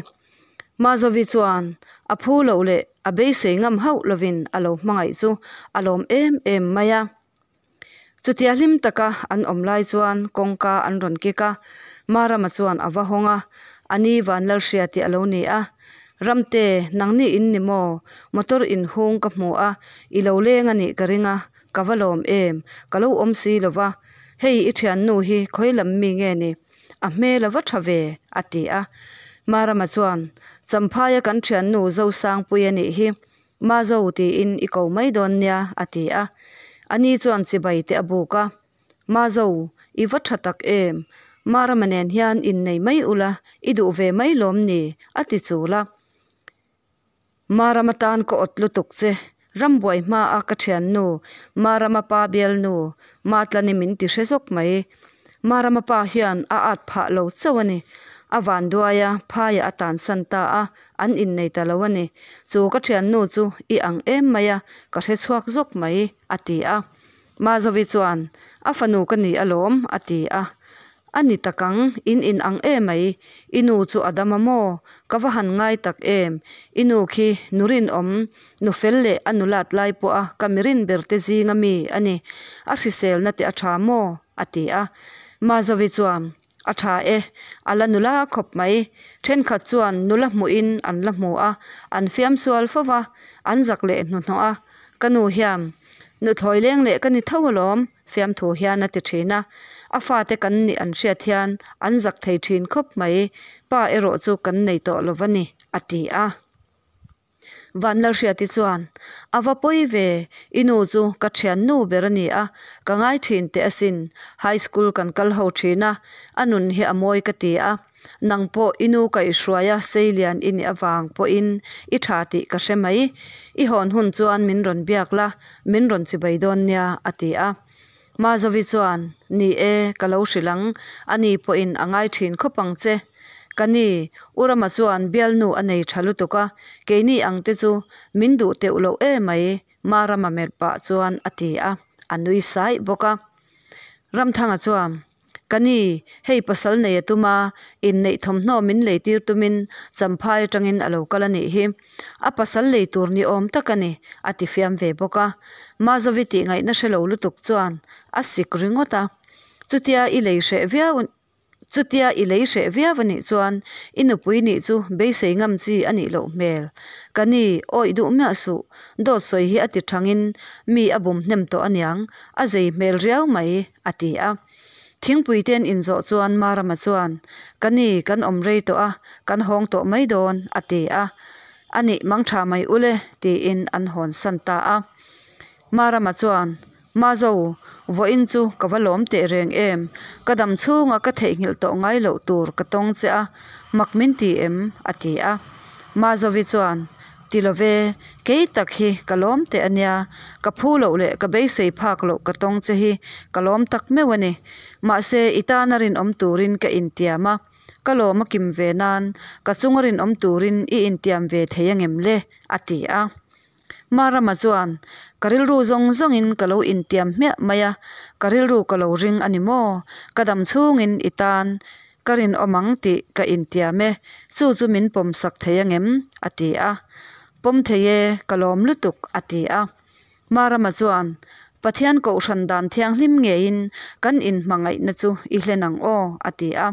Mazovi chuan a phu loh leh a beisei ngam hauh lovin a lo hmangaih chu a lawm em em mai a. Chutia hlim taka an awm lai chuan kawngka an rawn kik a, Marama chuan a va hawng a, a ni Vanlalhria tih a lo ni a. Ramte, nangni in ni maw? Motor inhung ka hmu a, i lo leng a nih ka ring a, ka va lawm em? Ka lo awm si lo va, hei i thiannu hi khawi lam mi nge ni? A hmel a va tha ve, a ti a. Marama chuan, Champhaia kan thiannu Zosangpui a nih hi, Mazo tiin i ko mai dawn nia, a ti a. Ani chuan chibai te a buk a. Mazo, i va tha tak em? Marama nen hian innei mai ula, i duh ve mai lawm ni? a ti chul a. Marama tan ka awt lutuk che, rambuai hmaa ka thiannu, Marama pa bialnu, Matlani min ti hre zawk mai. Marama pa hian a at phah lo chauh a ni. A vanduai a, phaiah a tansan ta a, an innei ta lo a ni. Chu ka thiannu chu i ang em mai a, ka hre chhuak zawk mai, a ti a. Mazovi chuan, A fanu ka ni alawm, a ti a. A ni tak ang, in in ang e mai. I nu chu a dam a maw? Ka va han ngai tak em? I nu khi nu rinawm, nu fel leh a nulat lai pawh a ka mi rin ber te zinga mi a ni. A hriselna te a tha maw? a ti a. Mazovi chuan, A tha e, a la nula khawp mai. Thenkhat chuan nula hmuhin an la hmu a, an fiam sual fo va, an zak leh hnuhnawh a. Ka nu hian, Nuthlawi leng leh ka ni tho alawm, Fiamthu hian a ti thin a, a fate kan nih an hriat hian an zak thei thin khawp mai, pa erawh chu kan nei tawh lo va ni, a ti a. Vanlalhriati chuan, A va pawi ve, i nu chu ka thiannu ber a ni a, ka ngai thin teh asin, high school kan kal ho thin a, a nun hi a mawi ka ti a, Nang pawh i nu kaihhruaia seilian i nih avang pawhin i tha tih ka hre mai. I hawn hun chuan min rawn biak la, min rawn chibai dawn nia, a ti a. Mazovi chuan, Ni e, ka lo hrilh ang, ani pawhin a ngai thin khawp ang che. Ka ni, U Rama chuan bialnu a nei tha lutuk a, keini ang te chu min duh teuh loh e mai, Marama melh pah chuan a ti a, a nui saih bawk a. Ramthanga chuan, Ka ni, hei pasal nei a tum a, inneih thawmhnaw min lei tir tumin Champhai atangin a lo kal a nih hi. A pasal lei tur ni awm tak a ni, a ti fiam ve bawk a. Mazovi tih ngaihna hre lo lutuk chuan a sik ringawt a. Chutia i lei hreh viau Chutia i lei hreh viau a nih chuan i nupui nih chu beisei ngam chi a nih loh hmel. Ka ni, awih duh miah suh, dawt sawi hi a ti thangin mi a bum hnem tawh aniang, a zei hmel riau mai, a ti a. Thingpui ten inzawh chuan Marama chuan, Ka ni, kan awm rei tawh a, kan hawng tawh mai dawn, a ti a. A nih mang tha mai ule, tiin an hawn san ta a. Marama chuan, Mazo, vawiin chu ka va lawm teh reng em? Ka dam chhunga ka theihnghilh tawh ngai loh tur ka tawng che a, mak min ti em? a ti a. Mazovi chuan, Ti lo ve, kei tak hi ka lawm teh a nia, ka phu loh leh ka beisei phak loh ka tawng che hi ka lawm tak meuh a ni. Mahse, i tana rinawm turin ka intiam a, ka lawm a kim ve nan ka chunga rinawm turin i intiam ve thei angem le? a ti a. Marama chuan, Ka rilru zawng zawngin ka lo intiam hmiah mai a, ka rilru ka lo ring a ni maw? Ka dam chhungin i tan ka rinawm ang tih ka intiam e, chu chu min pawm sak thei angem? a ti a. Pawm thei e, ka lawm lutuk, a ti a. Marama chuan, Pathian kohhran dan thianghlim ngeiin kan inhmangaihna chu i hlen ang aw, a ti a.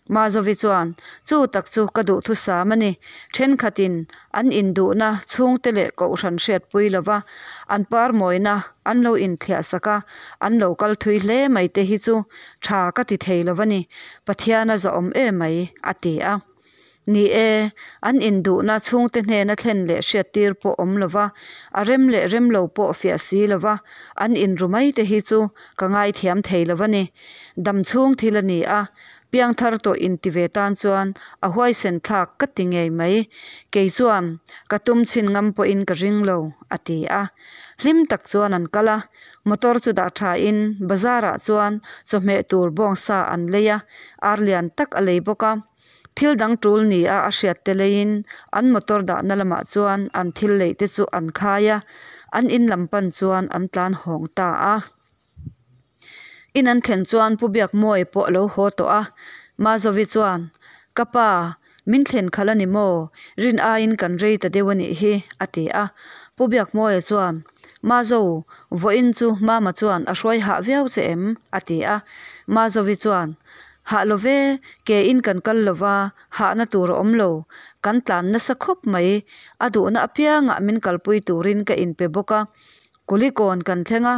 Mazovi chuan, Chu tak chu ka duhthusam a ni. Thenkhatin an induhna chhungte leh kohhran hriatpui lova an parmawina an lo inthliah sak a, an lo kal thui hle mai te hi chu tha ka ti thei lo a ni. Pathian a zahawm emai, a ti a. Ni e, an induhna chhungte hnena thlen leh hriattir pawh awm lova, a rem leh rem lo pawh fiah si lova an inru mai te hi chu ka ngaithiam thei lo a ni. Dam chhung thil a ni a, piangthar tawh inti ve tan chuan a huaisen thlak ka ti ngei mai. Kei chuan ka tum chhin ngam pawhin ka ring lo, a ti a. Hlim tak chuan an kal a, motor chu dah thain bazar ah chuan chawhmeh tur bawngsa an lei a, ar lian tak a lei bawk a. Thil dang tul ni a a hriat te leiin an motor dahna lamah chuan an thil leih te chu an khai a, an in lam pan chuan an tlan hawng ta a. In an thlen chuan Pu Biakmawia pawh a lo haw tawh a, Mazovi chuan, Ka pa, min thlen khalh a ni maw? Rin aiin kan rei ta deuh a nih hi, a ti a. Pu Biakmawia chuan, Mazo, vawiin chu Mama chuan a hruai hah viau che em? a ti a. Mazovi chuan, Hah lo ve, ke in kan kal lo va, hahna tur a awm lo. Kan tlan nasa khawp mai. A duhna apiangah min kalpui turin ka inpe bawk a. Kulikawn kan thleng a,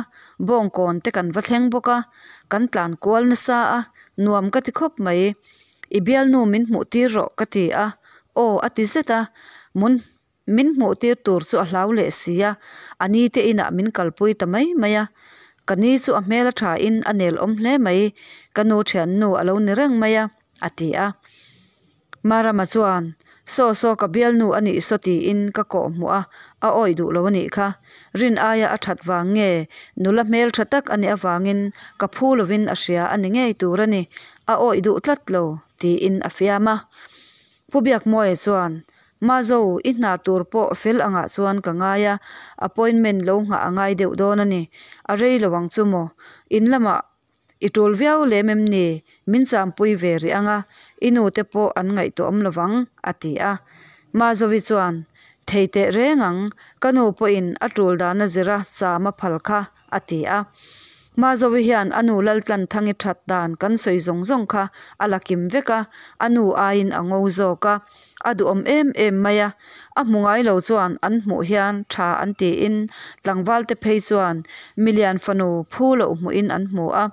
Bawngkawn te kan va thleng bawk a. Kan tlan kual nasa a, nuam ka ti khawp mai. I bialnu min hmuh tir rawh ka ti a, aw a ti zet a. Mun Min hmuh tir tur chu a hlau leh si a, a ni te inah min kalpui ta mai mai a. Ka ni chu a hmel a tha in a nel awm hle mai, ka nu thiannu a lo ni reng mai a, a ti a. Marama chuan, Saw saw ka bialnu a nih saw tiin ka kawh hmuh a, a awih duh lo a nih kha. Rin aia a that vang nge, nula hmel tha tak a nih avangin ka phu lovin a hria a ni ngei tur a ni, a awih duh tlat lo, tiin a fiam a. Pu Biakmawia chuan, Mazo, i hna tur pawh fel angah chuan ka ngai a, appointment lo nghah a ngai deuh dawn a ni. A rei lo ang chu maw? In lamah i tul viau lem em ni? Min champui ve rih ang a, i nu te pawh an ngaihtuah awm lovang, a ti a. Mazovi chuan, Thei teh reng ang, ka nu pawhin a tul dana zira cham a phal kha, a ti a. Mazovi hian a nu Laltlanthangi that dan kan sawi zawng zawng kha a la kim vek a, a nu aiin a ngo zawk a, a duhawm em em mai a. A hmu ngai lo chuan an hmuh hian tha an tiin tlangval te phei chuan milian fanu phu loh hmuhin an hmu a,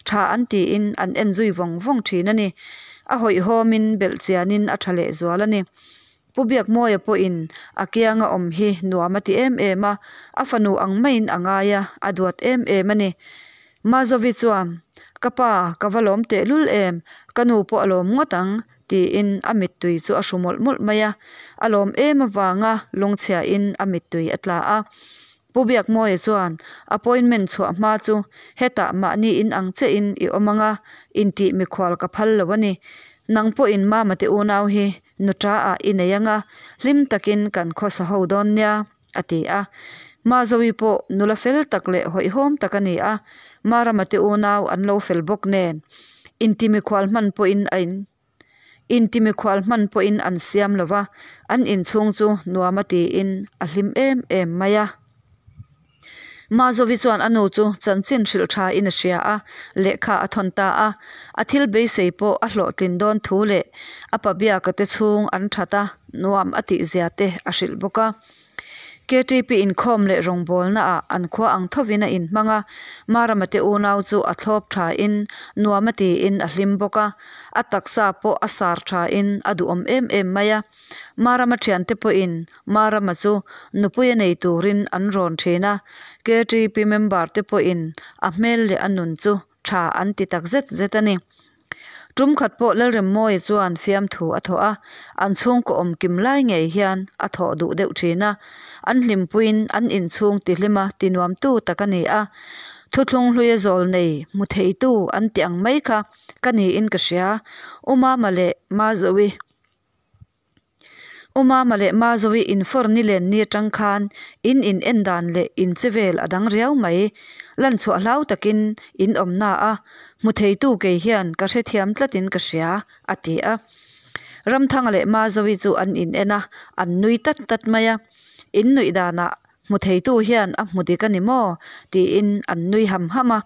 tha an tiin an en zui vawng vawng thin a ni. A hawihhawmin belhchianin a tha lehzual a ni. Pu Biakmawia pawhin a kianga awm hi nuam a ti em em a, a fanu ang maiin a ngai a, a duat em em a ni. Mazovi chuan, Ka pa, ka va lawm tehlul em, ka nu pawh a lawm ngawt ang, tiin a mittui chu a hru mawlh mawlh mai a. A lawm em avanga lungchhiain a mittui a tla a. Pu Biakmawia chuan, Appointment chhuah hma chu hetah mahni in ang chiahin i awm ang a, intih mikhual ka phal lo a ni. Nang pawhin Mama te unau hi Nuṭa ah i nei anga, hlim takin kan khawsa ho dawn nia, a ti a. Mazovi pawh nula fel tak leh hawihhawm tak a ni a, Marama te unau an lo fel bawk nen, intimikhual hman pawhin a in intimikhual hman pawhin an siam lo va, an inchhung chu nuam a tiin a hlim em em mai a. Mazovi chuan a nu chu chanchin hrilh tha in a hria a, lehkha a thawn ta a. A thil beisei pawh a hlawhtlin dawn thu leh a pa biaka te chhung an that a, nuam a tih zia te a hrilh bawk a. KTP inkhawm leh rawngbawlna ah an khua ang thovin a inhmang a, Marama te unau chu a thlawp tha in nuam a tiin a hlim bawk a, a taksa pawh a sar tha in a duhawm em em mai a. Marama thiante pawhin Marama chu nupui a nei turin an rawn thin a, KTP member te pawhin a hmel leh a nun chu tha an ti tak zet zet a ni. Tum khat pawh Lalremmawia chuan fiamthu a thawh a, an chhungkaw awm kim lai ngei hian a thawh duh deuh thin a, an hlimpuiin an inchhung tihlima tinuamtu tak a ni a, thuthlung hluia zawl nei hmu theitu an ti ang mai kha ka niin ka hria, U Mama leh Mazovi. U Mama leh Mazovi infor ni len ni atang khan in in en dan leh in che vel a dang riau mai. Lan chhuah hlau takin in awm na a, hmu theitu kei hian ka hrethiam tlatin ka hria, a ti a. Ramthanga leh Mazovi chu an in en a, an nui tat tat mai a. In nuih danah hmu theitu hian a hmu dik a ni maw? tiin an nui ham ham a.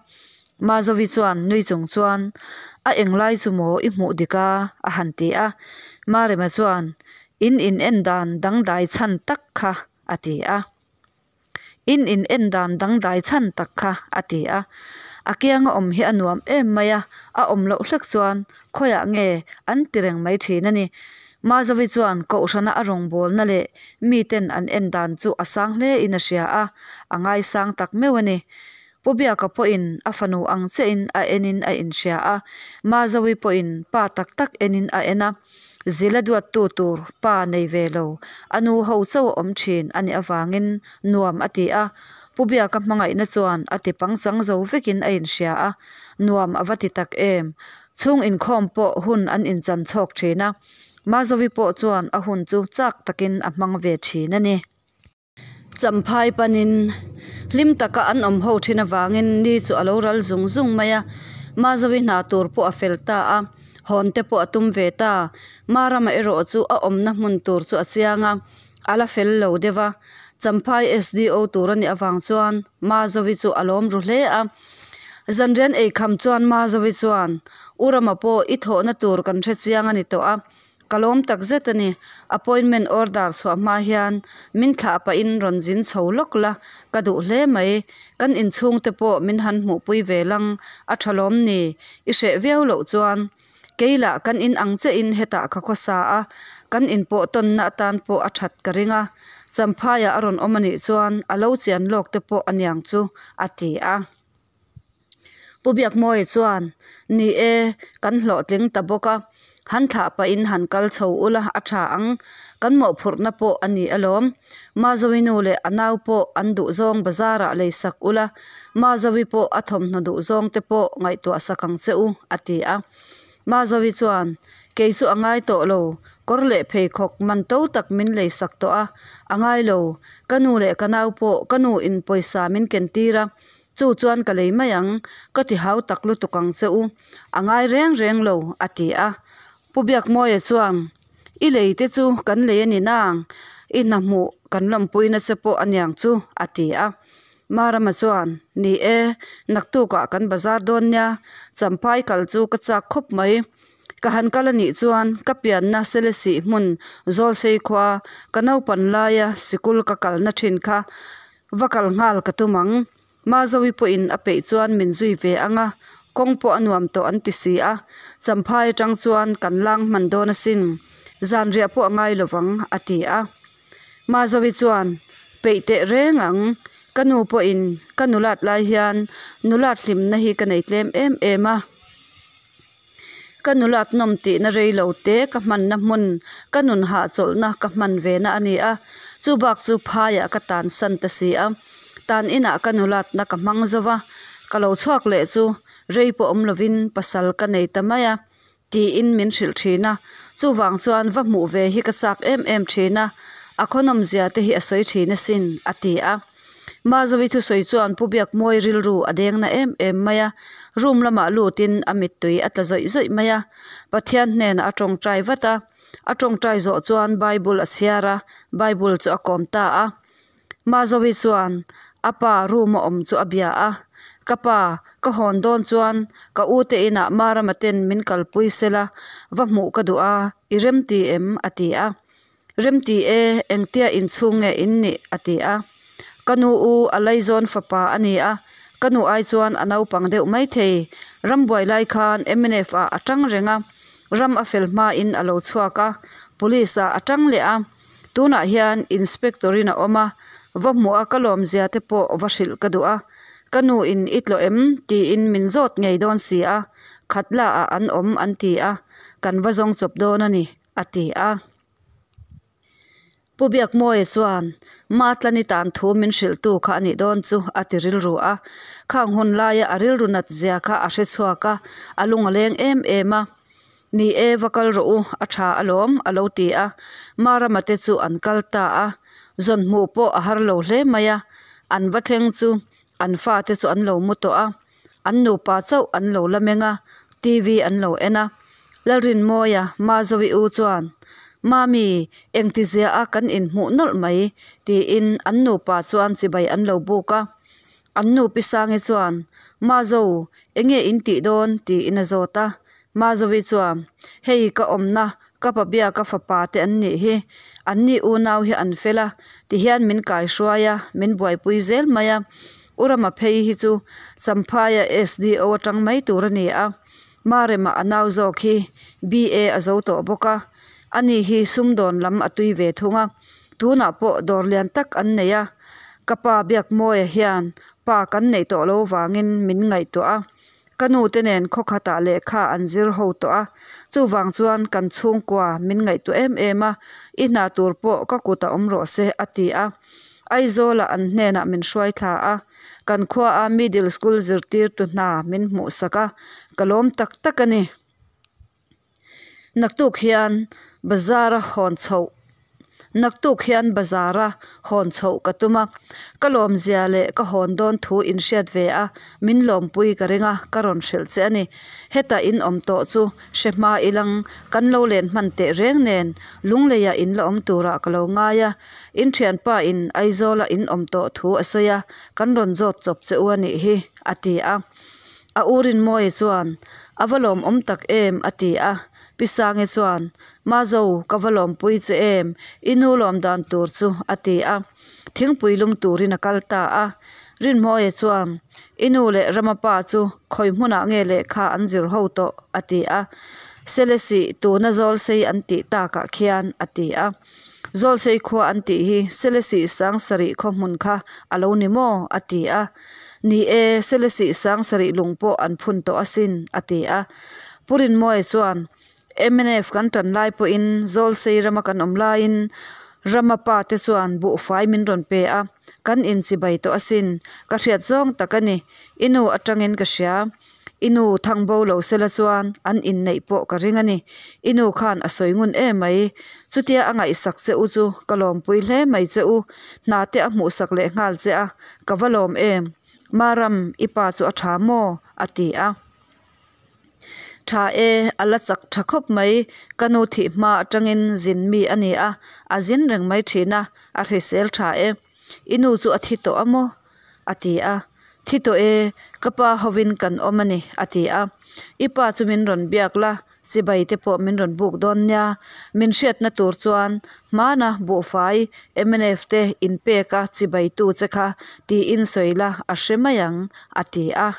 Mazovi chuan nui chung chuan, A englai chu maw i hmuh dik a? a han ti a. Marema chuan, In in en dan dangdai chhan tak kha, a ti a. In in en dan dangdai chhan tak kha, a ti a. A kianga awm hi a nuam em mai a, a awm loh hlek chuan khawiah nge an ti reng mai thin a ni. Mazovi chuan kohhrana a rawngbawlna leh miten an en dan chu a sang hle in a hria a, a ngaisang tak meuh a ni. Pu Biaka pawhin a fanu ang chiahin a enin a inhria a, Mazovi pawhin pa tak tak enin a en a. Zila duattu tur pa nei ve lo, a nu ho chauh a awm thin a nih avangin nuam a ti a. Pu Biaka hmangaihna chuan a ti pangchang zo vekin a inhria a, nuam a va ti tak em. Chhung inkhawm pawh hun an inchan chhawk thin a, Mazovi pawh chuan a hun chu chak takin a hmang ve thin a ni. Champhai panin hlim taka an awm ho thin avangin ni chu a lo ral zung zung mai a, Mazovi hna tur pawh a fel ta a, hawn te pawh a tum ve ta. Marama erawh chu a awmna hmun tur chu a chiang a, a la fel lo deuh a. Champhai SDO tur a nih avang chuan Mazovi chu a lawm ru hle a. Zanrian eikham chuan Mazovi chuan, U Rama pawh i thawhna tur kan hre chiang a ni tawh a, Ka lawm tak zet a ni. Appointment order chhuah hma hian min thlah pahin rawn zin chho lawk la, ka duh hle mai. Kan inchhungte pawh min han hmuhpui ve lang, a tha lawm ni? I hreh viau loh chuan kei lah kan in ang chiahin hetah ka khawsa a, kan inpawh tawnna atan pawh a that ka ring a. Champhaiah a rawn awm a nih chuan a lo chian lawk te pawh a niang chu, a ti a. Pu Biakmawia chuan, Ni e, kan hlawhtling ta bawk a, han thlah pahin han kal chho ula a tha ang, kan mawhphurhna pawh a ni alawm. Mazovi nu leh a nau pawh an duhzawng bazarah lei sak ula, Mazovi pawh a thawmhnaw duhzawng te pawh ngaihtuah sak ang che u, a ti a. Mazovi chuan, Kei chu a ngai tawh lo, kawr leh pheikhawk man to tak min lei sak tawh a, a ngai lo, ka nu leh ka nau pawh ka nu in pawisa min ken tir a, Chu chuan ka lei mai ang, ka ti hau tak lutuk ang che u, a ngai reng reng lo, a ti a. Pu Biakmawia chuan, I lei te chu kan lei a ni nang, i hna hmuh kan lawmpuina che pawh a niang chu, a ti a. Marama chuan, Ni e, naktukah kan bazar dawn nia, Champhai kal chu ka chak khawp mai. Ka han kal a nih chuan ka pianna Selesih hmun Zawlsei khua ka naupan laia sikul ka kalna thin kha Va kal nghal ka tum ang. Mazovi pawhin a peih chuan min zui ve ang a, kawng pawh a nuam tawh an ti si a. Champhai atang chuan kan lang hman dawn asin. Zanriah pawh a ngai lo vang, a ti a. Mazovi chuan, Peih teh reng ang. Ka nu pawhin ka nulat lai hian nulat hlimna hi ka nei tlem em em a. Ka nulat nawm tihna rei lo te ka hmanna hmun, ka nun hahchawlhna ka hman ve na a ni a, chu bak chu phaiah ka tan san ta si a, tan inah ka nulatna ka hmang zo va, ka lo chhuak leh chu rei pawh awm lovin pasal ka nei ta mai a, tiin min hrilh thin a, chuvang chuan va hmuh ve hi ka chak em em thin a, a khawnawmzia te hi a sawi thin asin, a ti a. Mazovi thusawi chuan Pu Biakmawi rilru a deng na em em mai a, room lamah lutin a mittui a tla zawih zawih mai a. Pathian hnenah a tawngtai vat a, a tawngtai zawh chuan Bible a chhiar a, Bible chu a kawm ta a. Mazovi chuan a pa room a awm chu a bia a, Ka pa, ka hawn dawn chuan ka u te inah Marama ten min kalpui sela, va hmuh ka duh a, i remti em? a ti a. Remti e, engtia inchhung nge in nih? a ti a. Ka nu u a laizawn fapa a ni a, ka nu ai chuan a naupang deuh maithei. Rambuai lai khan mnf ah a tang reng a, ram a fel hmain a lo chhuak a, police ah a tang leh a. Tunah hian inspector in a awm a, va hmuh a ka lawmzia te pawh va hrilh ka duh a. Ka nu in i tlawh em? tiin min zawt ngei dawn si a, khatla ah an awm an ti a, kan va zawng chawp dawn a ni. a ti a. Pu Biakmawia chuan, Matlani tan thu min hrilhtu kha a nih dawn chu, a ti rilru a. Khang hun laia a rilru nat zia kha a hre chhuak a, a lung a leng em em a. Ni e, va kal rawh u, a tha alawm, a lo ti a. Marama te chu an kal ta a. Zawn hmuh pawh a har lo hle mai a. An va thleng chu an fate chu an lo mu tawh a. An nupa chauh an lo la meng a, TV an lo en a. Lalrinmawia, Mazovi u chuan, Mami, engtizia a kan inhmuh nawlh mai, tiin an nupa chuan chibai an lo buk a. An nu Pi Sangi chuan, Mazo, enge in tih dawn? tiin a zawt a. Mazovi chuan, Hei ka awmna ka pa biaka fapa te an nih hi. Anni unau hi an fel a, tihian min kaihruai a, min buaipui zel mai a. U Rama phei hi chu Champhaia SDO atang mai tur a ni a. Marema a nau zawk hi BA a zo tawh bawk a. Ani hi sumdawn lam a tui ve thung a. Tunah pawh dawr lian tak an nei a. Ka pa Biakmawia hian pa kan neih tawh lo vangin min ngaihtuah a. Ka nu te nen khaw khatah lehkha an zir ho tawh a, chuvang chuan kan chhungkua min ngaihtuah em em a, i hna tur pawh ka kutah awm rawh se a ti a. Aizawlah an hnenah min hruai thla a, kan khuaa middle school zirtirtu hna min hmuhsak a, ka lawm tak tak a ni. Naktuk hian bazar a hawn chhoh Naktuk hian bazar a hawn chhoh ka tum a, ka lawmzia leh ka hawn dawn thu in hriat ve a, min lawmpui ka ring a, ka rawn hrilh che a ni. Heta in awm tawh chu hre hma ilang kan lo len hman teh reng nen Lungleiah in la awm turah ka lo ngai a, in thianpa in Aizawla in awm tawh thu a sawi a, kan rawn zawt chawp che u a nih hi, a ti a. A u Rinmawia chuan, A va lawmawm tak em? a ti a. Pi Sangi chuan, Mazo, ka va lawmpui che em? I nu lawm dan tur chu, a ti a. Thingpui lum turin a kal ta a. Rinmawia chuan, I nu leh Rama pa chu khawi hmunah nge lehkha an zir ho tawh? a ti a. Selesih tuna Zawlsei an tih takah khian, a ti a. Zawlsei khua an tih hi Selesih Sangsarih khaw hmun kha a lo ni maw? a ti a. Ni e, Selesih Sangsarih lung pawh an phun tawh asin, a ti a. Pu Rinmawia chuan, mnf kan tan lai pawhin Zawlsei rama kan awm laiin Rama pa te chuan buhfai min rawn pe a, kan inchibai tawh asin, ka hriat zawng tak a ni, i nu atangin ka hria. I nu thang bo lo sela chuan an inneih pawh ka ring a ni. I nu khan a sawi ngun em mai. Chutia a ngaihsak che u chu ka lawmpui hle mai che u. Hna te a hmuhsak leh nghal che a, ka va lawm em. Maram, i pa chu a tha maw? a ti a. Tha e, a la chak tha khawp mai. Ka nu thih hma atangin zin mi a ni a, a zin reng mai thin a, a hrisel tha e. I nu chu a thi tawh a maw? a ti a. Thi tawh e, ka pa hovin kan awm a ni, a ti a. I pa chu min rawn biak la, chibai te pawh min rawn buk dawn nia. Min hriatna tur chuan hmana buhfai mnf te inpek a chibai tu che kha tiin sawi la a hre mai ang, a ti a.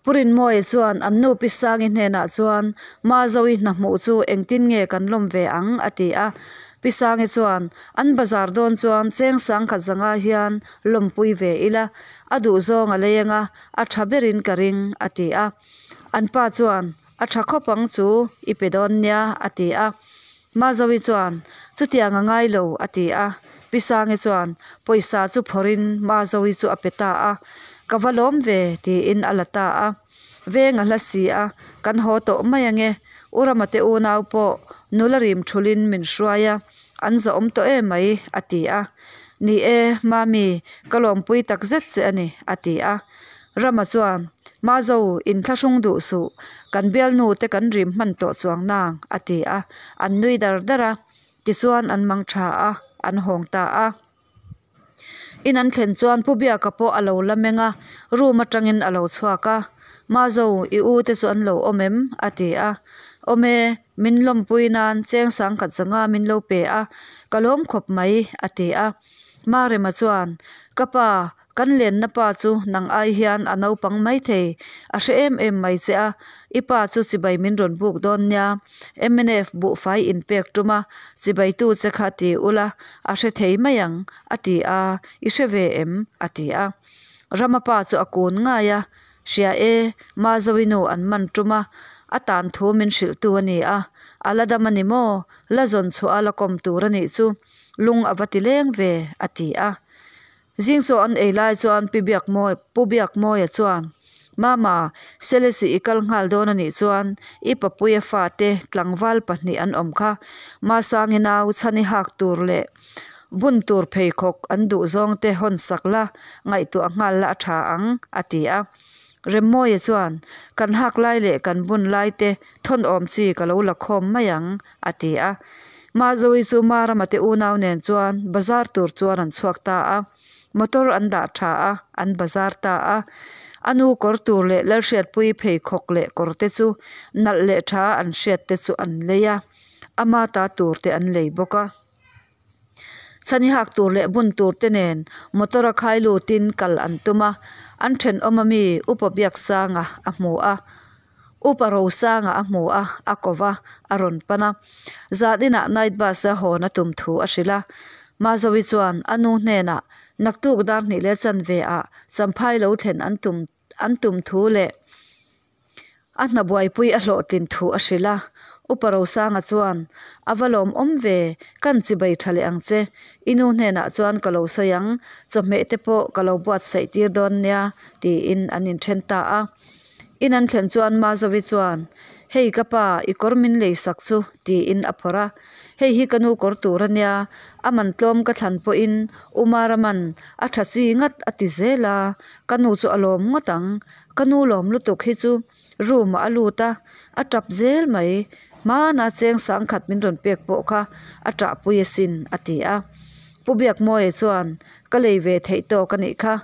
Pu Rinmawia chuan an nu Pi Sangi hnenah chuan, Mazovi hna hmuh chu engtin nge kan lawm ve ang? a ti a. Pi Sangi chuan, An bazar dawn chuan cheng sangkhat zanga hian lawmpui ve ila, a duhzawng a lei anga a tha berin ka ring, a ti a. An pa chuan, A tha khawp ang chu i pe dawn nia, a ti a. Mazovi chuan, Chutiang a ngai lo, a ti a. Pi Sangi chuan pawisa chu phawrhin Mazovi chu a pe ta a. Ka va lawm ve, tiin a la ta a. Veng a hla si a, kan haw tawh mai ange. U Rama te unau pawh nula rim thulin min hruai a, an zawhawm tawh em mai, a ti a. Ni e, Mami, ka lawmpui takzet che a ni, a ti a. Rama chuan, Mazo, inthlahrung duh suh, kan bialnu te kan rim hman tawh chuang nang, a ti a. An nui dar dar a, tichuan an mang tha a, an hawng ta a. In an thlen chuan Pu Biaka pawh a lo la meng a, room atangin a lo chhuak a. Mazo, i u te chu an lo awm em? a ti a. Awm e, min lawmpui nan cheng sangkhat zanga min lo pe a, ka lawm khawp mai, a ti a. Marema chuan, Ka pa, Kan lenna pa chu nang ai hian a naupang maithei, a hre em em mai che a, i pa chu chibai min rawn buk dawn nia, mnf buhfai inpek tum a, chibaitu che kha ti ula, a hre thei mai ang, a ti a, i hre ve em? a ti a. Rama pa chu a kun ngai a, Hria e, Mazovi nu an man tum a, a tan thu min hrilhtu a ni a, a la dam a ni maw, la zawn chhuah a la kawm tur a nih chu, lung a va ti leng ve, a ti a. Zing chaw an ei lai chuan Pi Biakmawi, Pu Biakmawia chuan, Mama, Selesih i kal nghal dawn a nih chuan i papuia fate tlangval pahnih an awm kha. Masangi nau chhan i hak tur leh bun tur pheikhawk an duh zawng te hawn sak la, ngaihtuah nghal la a tha ang, a ti a. Remmawia chuan, Kan hak lai leh kan bun lai te thawn awm chi ka lo la khawm mai ang, a ti a. Mazovi chu Marama te unau nen chuan bazar tur chuan an chhuak ta a. Motor an dah tha a, an bazar ta a. A nu kawr tur leh Lalhriatpuii pheikhawk leh kawr te chu nalh leh tha an hriat te chu an lei a, ama ta tur te an lei bawk a. Chhani hak tur leh bun tur te nen motor a khai lutin kal an tum a, an thenawm ami Upa Biaksanga a hmu a, Upa Rosanga a hmu a, a ko va, a rawn pan a. Zan inah night bus a hawn a tum thu a hrilh a. Mazovi chuan a nu hnenah naktuk dar hnih leh chanve ah Champhai lo thlen an tum an tum thu leh a hna buaipui a hlawhtlin thu a hrilh a. Upa Rosanga chuan, A va lawmawm ve, kan chibai tha leh ang che. I nu hnenah chuan ka lo sawi ang, chawhmeh te pawh ka lo buatsaih tir dawn nia, tiin an inthen ta a. In an thlen chuan Mazovi chuan, Hei ka pa, i kawr min lei sak chu, tiin a phawrh a. Hei hi ka nu kawr tur a nia, a man tlawm ka thlan pawhin U Maraman a tha chi ngat a ti zel a, ka nu chu a lawm ngawt ang. Ka nu lawm lutuk hi chu room ah a lut a, a tap zel mai. Hmana cheng sangkhat min rawn pek pawh kha a ṭahpui asin, a ti a. Pu Biakmawia chuan, Ka lei ve theih tawk a nih kha,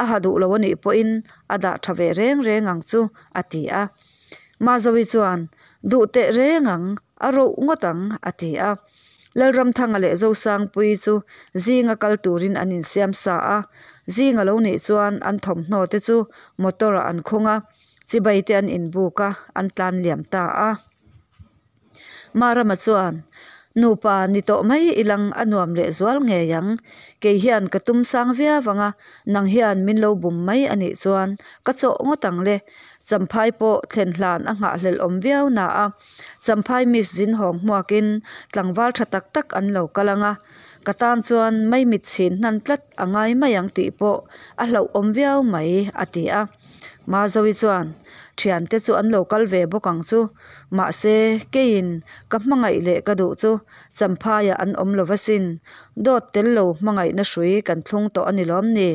a ha duh lo a nih pawhin a dah tha ve reng reng ang chu, a ti a. Mazovi chuan, Duh teh reng ang, a roh ngawt ang, a ti a. Lalramthanga leh Zosangpuii chu zinga kal turin an insiam sa a. Zing a lo nih chuan an thawmhnaw te chu motor ah an khung a, chibai te an inbuk a, an tlan liam ta a. Marama chuan, Nupa ni tawh mai ilang a nuam leh zual ngei ang. Kei hian ka tum sang viau ang a, nang hian min lo bum mai a nih chuan ka chawh ngawt ang le. Champhai pawh thlen hlan a nghahhlelh awm viau na a, Champhai miss zin hawng hmuakin tlangval tha tak tak an lo kal ang a, ka tan chuan maimit chhin hnan tlat a ngai mai ang tih pawh a hlauhawm viau mai, a ti a. Mazovi chuan, Thiante chu an lo kal ve bawk ang chu, mahse keiin ka hmangaih leh ka duh chu Champhaiah an awm lo asin, dawt tel lo hmangaihna hrui kan thlung tawh a ni lawm ni?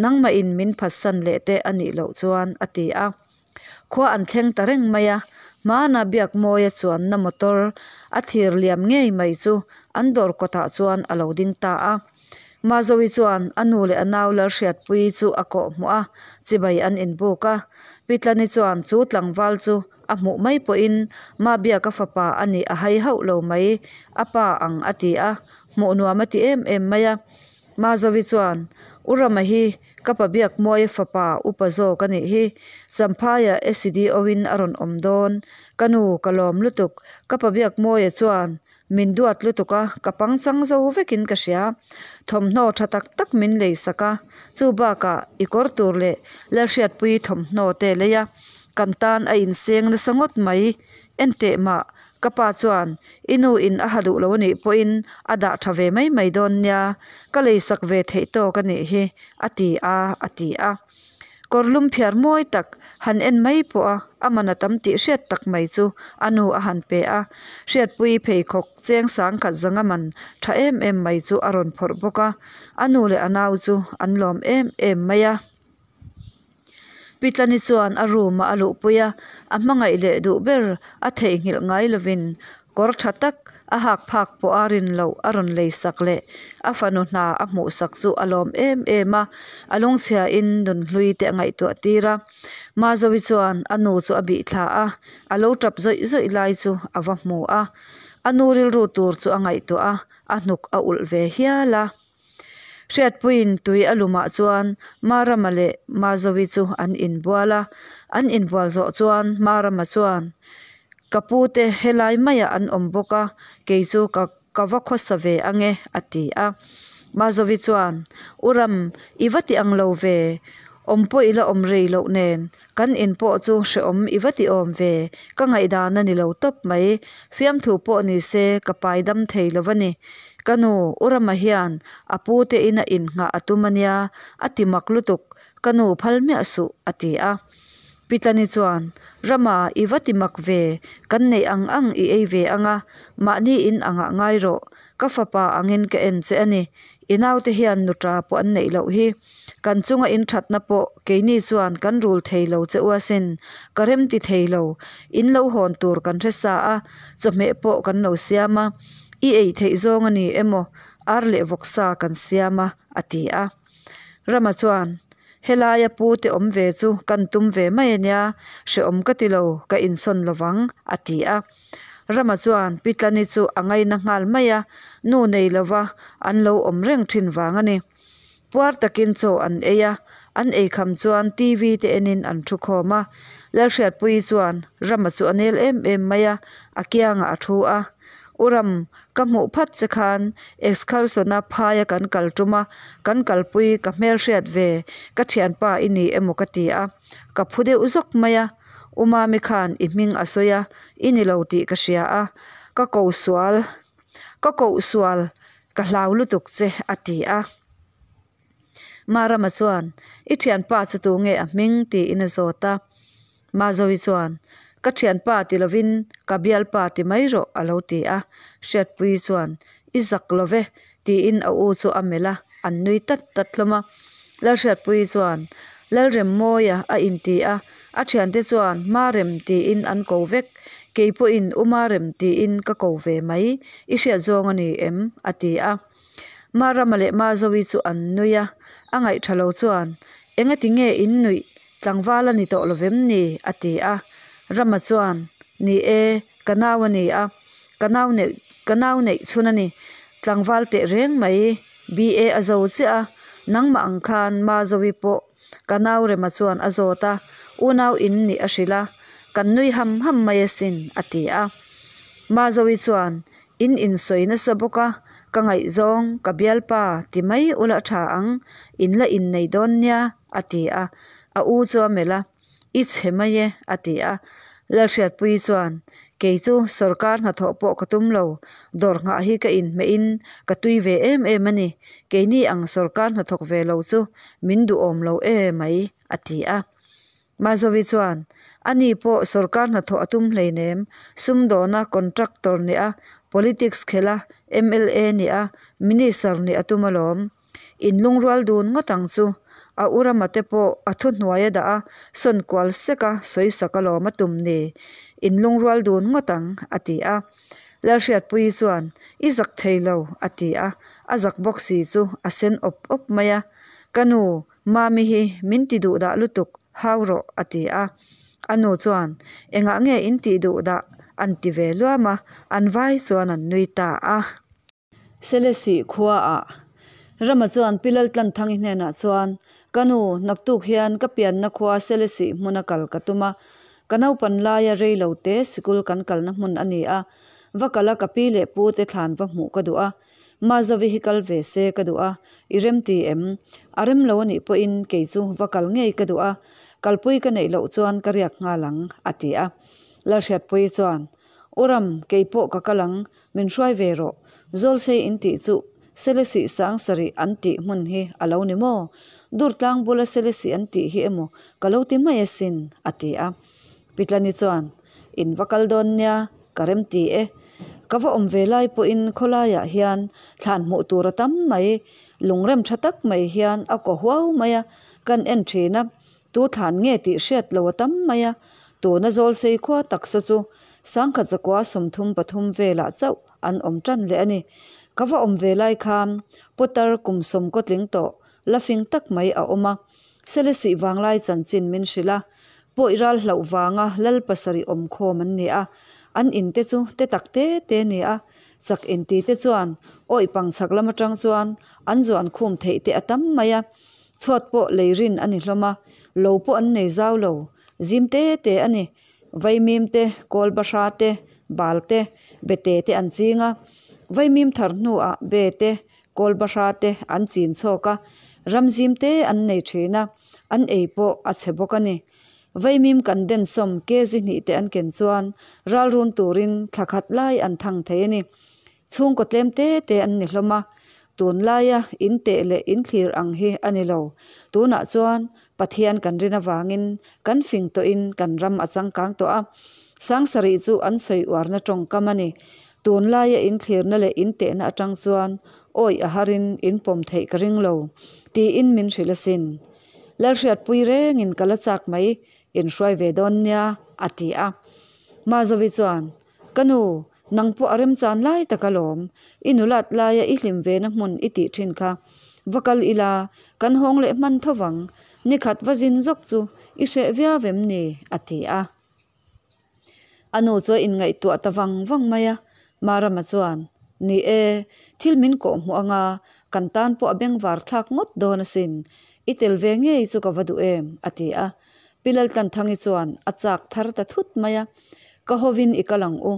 Nangmahin min phatsan leh te a nih loh chuan, a ti a. Khua an thleng ta reng mai a, hmana Biakmawia chuanna motor a thir liam ngei mai chu an dawr kawtah chuan a lo ding ta a. Mazovi chuan a nu leh a nau Lalhriatpuii chu a kawh hmuh a, chibai an inbuk a. Pitlani chuan chu tlangval chu a hmuh mai pawhin Mabiaka fapa a nih a hai hauh lo mai, a pa ang a ti a, hmuh nuam a ti em em mai a. Mazovi chuan, U Rama hi ka pa Biakmawia fapa upa zawk a nih hi, Champhaia SDO in a rawn awm dawn, ka nu ka lawm lutuk, ka pa Biakmawia chuan Min duat lutuk a, ka pangchang zo vekin ka hria. Thawmhnaw tha tak tak min lei sak a, chu bakah i kawr tur leh Lalhriatpuii thawmhnaw te lei a, kan tan a inseng nasa ngawt mai. Enteh mah, ka pa chuan i nu in a ha duh lo anih pawhin a dah tha ve mai mai dawn nia, ka lei sak ve theih tawk anih hi, a ti a, a ti a. Kawr lum phiar mawi tak han en mai pawh a, a man a tam tih hriat tak mai chu a nu a han pe a. Hriatpuii pheikhawk cheng sangkhat zanga man tha em em mai chu a rawn phawrh bawk a, a nu leh a nau chu an lawm em em mai a. Pitlani chuan a room ah a luhpui a, a hmangaih leh duh ber a theihnghilh ngai lovin Kawr tha tak a hak phak pawh a rin loh a rawn lei sak leh a fanu hna a hmuh sak chu a lawm em em a, a lungchhia in nunhlui te a ngaihtuah tir a. Mazovi chuan a nu chu a bih thla a, a lo tap zawih zawih lai chu a va hmu a. A nu rilru tur chu a ngaihtuah a, a hnuk a ulh ve hial a. Hriatpuiin tui a lumah chuan Marama leh Mazovi chu an inbual a, an inbual zawh chuan Marama chuan, Ka pu te helai maiah an awm bawk a, kei chu ka ka va khawsa ve ange a ti a. Mazovi chuan, U Ram, i va ti ang lo ve, awm pawh i la awm rei loh nen, kan in pawh chu hrehawm i va ti awm ve, ka ngaihdan a ni lo tawp mai, fiamthu pawh ni se ka pai dam thei lo va ni. Ka nu, U Rama hian a pu te ina innghah a tum a nia, a ti mak lutuk, ka nu phal miah suh, a ti a. Pitlani chuan, Rama, i va ti mak ve, kan neih ang ang i ei ve ang a, mahni in angah ngai rawh, ka fapa angin ka en che a ni, i naute hian nuṭa pawh an neih loh hi. Kan chunga in thatna pawh keini chuan kan rul thei lo che u asin, ka rem ti thei lo, in lo hawn tur kan hre sa a, chawhmeh pawh kan lo siam a, i ei theih zawng a ni emaw, ar leh vawksa kan siam a, a ti a. Rama chuan, Helaia pu te awm ve chu kan tum ve mai a nia, hrehawm ka ti lo, ka insawn lovang, a ti a. Rama chuan Pi Tlani chu a ngaina nghal mai a, nu nei lova an lo awm reng thin vang a ni. Puar takin chaw an ei a, an eikham chuan TV te enin an thu khawm a. Lalhriatpuii chuan Rama chu a nel em em mai a, a kiangah a thu a. U Ram, ka hmuh phat che khan excursion-a phaia kan kal tum a, kan kalpui ka hmelhriat ve, ka thianpa i ni emaw ka ti a. Ka phu deuh zawk mai a, U Mami khan i hming a sawi a, i ni lo tih ka hria a, ka ko sual, ka koh sual ka hlau lutuk che a ti a. Marama chuan, I thianpa chu tu nge a hming? tiin a zawt a. Mazovi chuan, Ka thianpa ti lovin ka bialpa ti mai rawh a lo ti a. Hriatpuii chuan, I zak lo ve tiin a u chu a melh a, an nui tat tat hlawm a. Lalhriatpuii chuan, Lalremmawia a inti a, a thiante chuan Marem tiin an ko vek. Kei pawhin U Marem tiin ka ko ve mai, i hriat zawng a ni em? a ti a. Marama leh Mazovi chu an nui a, a ngaih tha lo chuan, Engati nge in nuih tlangval a ni tawh lovem ni? a ti a. Rama chuan, Ni e, ka nau a ni a, ka nau neih ka nau neih chhun a ni, tlangval teh reng mai, BA a zo chiah a, nangmah ang khan Mazovi pawh ka nau Rema chuan a zawt a, unau in nih a hrilh a, kan nui ham ham mai asin, a ti a. Mazovi chuan, In insawi nasa bawk a, ka ngaihzawng, ka bialpa ti mai ula a tha ang, in la innei dawn nia, a ti a. A u chu a melh a, I chhe mai e, a ti a. Lalhriatpuii chuan, Kei chu sawrkar hnathawh pawh ka tum lo, dawr nghah hi ka inhmehin ka tui ve em em a ni, keini ang sawrkar hnathawk ve lo chu min duhawm lo e mai, a ti a. Mazovi chuan, Ani pawh sawrkar hnathawh a tum hleinem, sumdawna contractor nih a, politics khelh a, mla nih a, minister nih a tum alawm. In lungrual dun ngawt ang chu. A u rama te pawh a thuhnuai a dah a, sawn kual sek a, sawisak alawm a tum ni. In lungrual dun ngawt ang, a ti a. Lalhriatpuii chuan, I zak thei lo, a ti a. A zak bawk si chu a sen awp awp mai a. Ka nu, Mami hi min ti duh dah lutuk, hau rawh, a ti a. A nu chuan, Engah nge in tih duh dah? an ti ve luam a, an vai chuan an nui ta a. Selesih khuaah Rama chuan Pi Laltlanthangi hnenah chuan, Ka nu, naktuk hian ka pianna khua Selesih hmuna kal ka tum a. Ka naupan laia rei lo te sikul kan kalna hmun a ni a. Va kala ka pi leh pu te thlan va hmuh ka duh a. Mazovi hi kal ve se ka duh a, i rem ti em? A rem lo a nih pawhin kei chu va kal ngei ka duh a, kalpui ka neih loh chuan ka riak nghal ang, a ti a. Lalhriatpuii chuan, U Ram, kei pawh ka kal ang, min hruai ve rawh. Zawlsei in tih chu Selesih Sangsarih an tih hmun hi a lo ni maw? Durtlang bula Selesih an tih hi emaw ka lo ti mai asin, a ti a. Pitlani chuan, In va kal dawn nia, ka rem ti e. Ka va awm ve lai pawhin khawlaiah hian thlan hmuh tur a tam mai, lungrem tha tak mai hian a kaw huau mai a, kan en thin a, tu thlan nge tih hriat lo a tam mai a, tuna Zawlsei khua taksa chu sangkhat zakua 33 velah chauh an awm tan leh a ni. Ka va awm ve lai khan putar kum sawmkaw tling tawh la fing tak mai a awm a, Selesih vanglai chanchin min hrilh a, Pawih ral hlauh vanga lal pasarih awm khawm an ni a, an in te chu te tak te te ni a, chak inti te chuan awih pang chhak lam atang chuan an zuan khum theih te a tam mai a, chhuat pawh lei rin a ni hlawm a, lo pawh an nei zau lo, zim te te a ni, vaimim te, kawl bahra te, bal te, bete te an ching a, vaimim thar hnuah be te, Kawl bahra te an chin chhawk a, ram zim te an nei thin a, an ei pawh a chhe bawk a ni. Vaimim kan den sawm kg hnih te an ken chuan ral run turin thla khat lai an thang thei a ni. Chhungkaw tlem te te an ni hlawm a, tunlaia in teh leh in thlir ang hi a ni lo. Tunah chuan Pathian kan rin avangin kan fing tawhin kan ram a changkang tawh a, Sangsarih chu an sawi uarna tawngkam a ni. Tunlaia in thlirna leh in tehna atang chuan awih a harin in pawm theih ka ring lo, tiin min hrilh asin. Lalhriatpui rengin ka la chak mai, in hruai ve dawn nia, a ti a. Mazovi chuan, Ka nu, nang pawh a remchan lai tak alawm, i nulat laia i hlim vena hmun i tih thin kha. Va kal ila, kan hawng leh hman tho vang. Nikhat va zin zawk chu i hreh viau em ni? a ti a. A nu chu a inngaihtuah ta vang vang mai a. Marama chuan, Ni e, thil min kawh hmuh anga kan tan pawh a bengvar thlak ngawt dawn asin. I tel ve ngei chu ka va duh em? a ti a. Pi Laltlanthangi chuan a chak thar ta thut mai a. Ka hovin i kal ang u.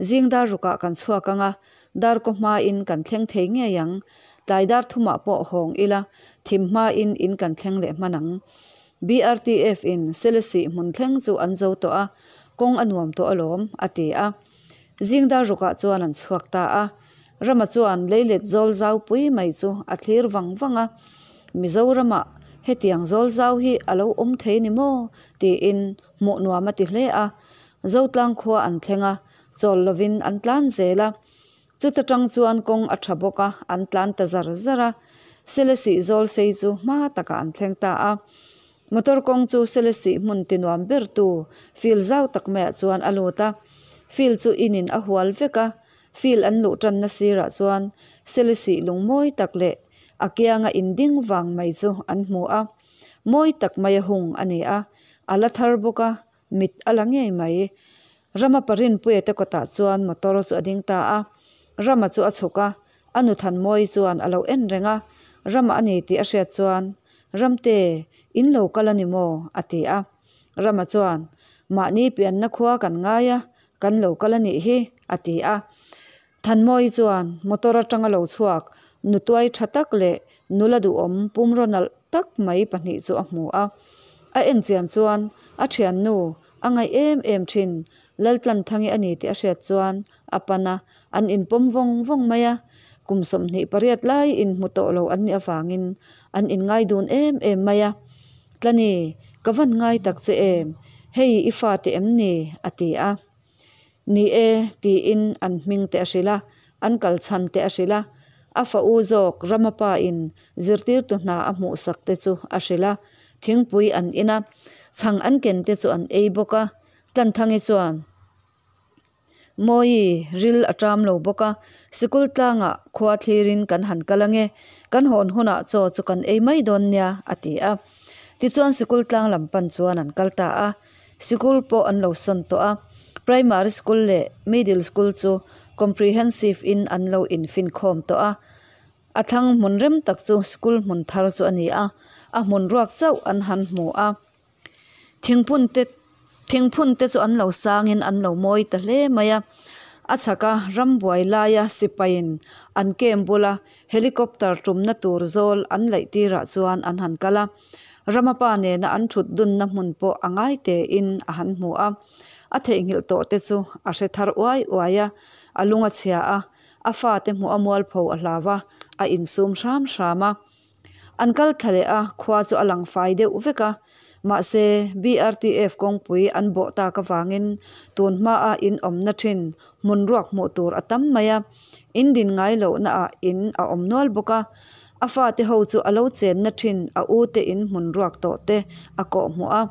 Zing dar rukah kan chhuak ang a, dar kaw hmain kan thleng thei ngei ang. Tlai dar thumah pawh hawng ila, thim hmain in kan thleng leh hman ang. BRTF in Selesih hmun thleng chu an zo tawh a, kawng a nuam tawh alawm, a ti a. Zing dar rukah chuan an chhuak ta a. Rama chuan leilet zawl zau pui mai chu a thlir vang vang a, Mizoramah hetiang zawl zau hi a lo awm thei ni maw? tiin hmuh nuam a ti hle a. Zotlang khua an thleng a, chawl lovin an tlan zel a. Chuta tang chuan kawng a tha bawk a, an tlan ta zar zar a. Selesih zawl sei chu hma takah an thleng ta a. Motor kawng chu Selesih hmun ti nuam ber tu field zau tak maiah chuan a lut a. Field chu inin a hual vek a, field an luh tanna sirah chuan Selesih lung mawi tak leh a kianga in ding vang mai chu an hmu a. Mawi tak maia hung a ni a, a la thar bawk a, mit a la ngei mai. Rama Parinpuia te kawtah chuan motor chu a ding ta a, Rama chu a chhuk a, a nu Thanmawii chuan a lo en reng a, Rama a ni tih a hriat chuan, Ramte, in lo kal a ni maw? a ti a. Rama chuan, Mahni pianna khua kan ngai a, kan lo kal a nih hi, a ti a. Thanmawii chuan motor atanga lo chhuak nutuai tha tak leh nula duhawm pumraw nalh tak mai pahnih chu a hmu a. A en chian chuan a thiannu a ngaih em em thin Laltlanthangi a ni tih a hriat chuan a pan a, an inpawm vawng vawng mai a. Kum 28 lai inhmu tawh lo an nih avangin an inngai dun em em mai a. Tlani, ka van ngai tak che em? Hei i fate em ni? a ti a. Ni e, tiin an hming te a hrilh a, an kal chhan te a hrilh a. A fa u zawk Rama pa in zirtirtu hna a hmuhsak te chu a hrilh a, thingpui an in a, chhang an ken te chu an ei bawk a. Tlanthangi chuan, Mawi, ril a ṭam lo bawk a, sikul tlangah khua thlirin kan han kal ange, kan hawn hunah chaw chu kan ei mai dawn nia, a ti a. Tichuan sikul tlang lam pan chuan an kal ta a. Sikul pawh an lo sawn tawh a, Primary School leh Middle School chu Comprehensive in an lo infinkhawm tawh a. A thlang hmun rem tak chu school hmun thar chu a ni a, a hmun ruak chauh an han hmu a. Thingphun te thingphun te chu an lo sangin an lo mawi ta hle mai a. A chhaka rambuai laia sipaiin an camp bula helicopter tumna tur zawl an laih tirah chuan an han kal a. Rama pa nena an thut dunna hmun pawh a ngai tein a han hmu a, a theihnghilh tawh te chu a hre thar uai uai a, a lung a chhia a, a fate hmuh a mualpho a hlau a, a insum hram hram a. An kal thla leh a, khua chu a lang fai deuh vek a, mahse BRTF kawngpui an bawh tak avangin tun hmaa in awmna thin hmun ruak hmuh tur a tam mai a, in din ngai lohna ah in a awm nual bawk a. A fate ho chu a lo chenna thin a u te in hmun ruak tawh te a kawh hmuh a.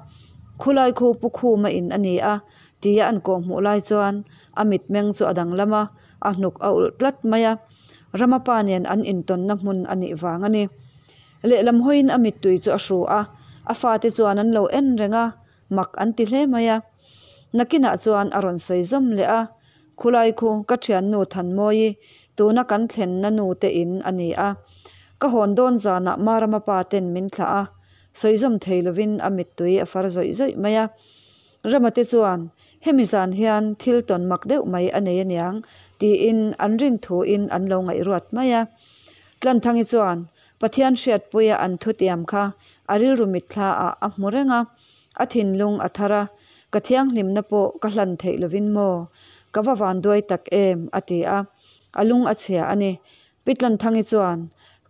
Khulai khu pu khuma in a ni a tia an kawh hmuh lai chuan a mitmeng chu a danglam a, a hnuk a ulh tlat mai a. Rama pa nen an intawnna hmun a nih vang a ni. Lehlam hawiin a mittui chu a hru a, a fate chuan an lo en reng a, Mak an ti hle mai a. Nakinah chuan a rawn sawi zawm leh a, Khulai khu ka thiannu Thanmawi, tuna kan thlenna nu te in a ni a. Ka hawn dawn zanah Marama pa ten min thlah a, sawi zawm thei lovin a mittui a far zawih zawih mai a. Rama te chuan, Hemi zan hian thil tawn mak deuh mai a nei aniang, tiin an rin thuin an lo ngaihruat mai a. Tlanthangi chuan, Pathian hriatpuia an thutiam kha a rilru mitthla ah a hmu reng a, a thinlung a thar a, Ka thianghlimna pawh ka hlan theih lovin maw? Ka va vanduai tak em? a ti a, a lung a chhia a ni. Pi Tlanthangi chuan,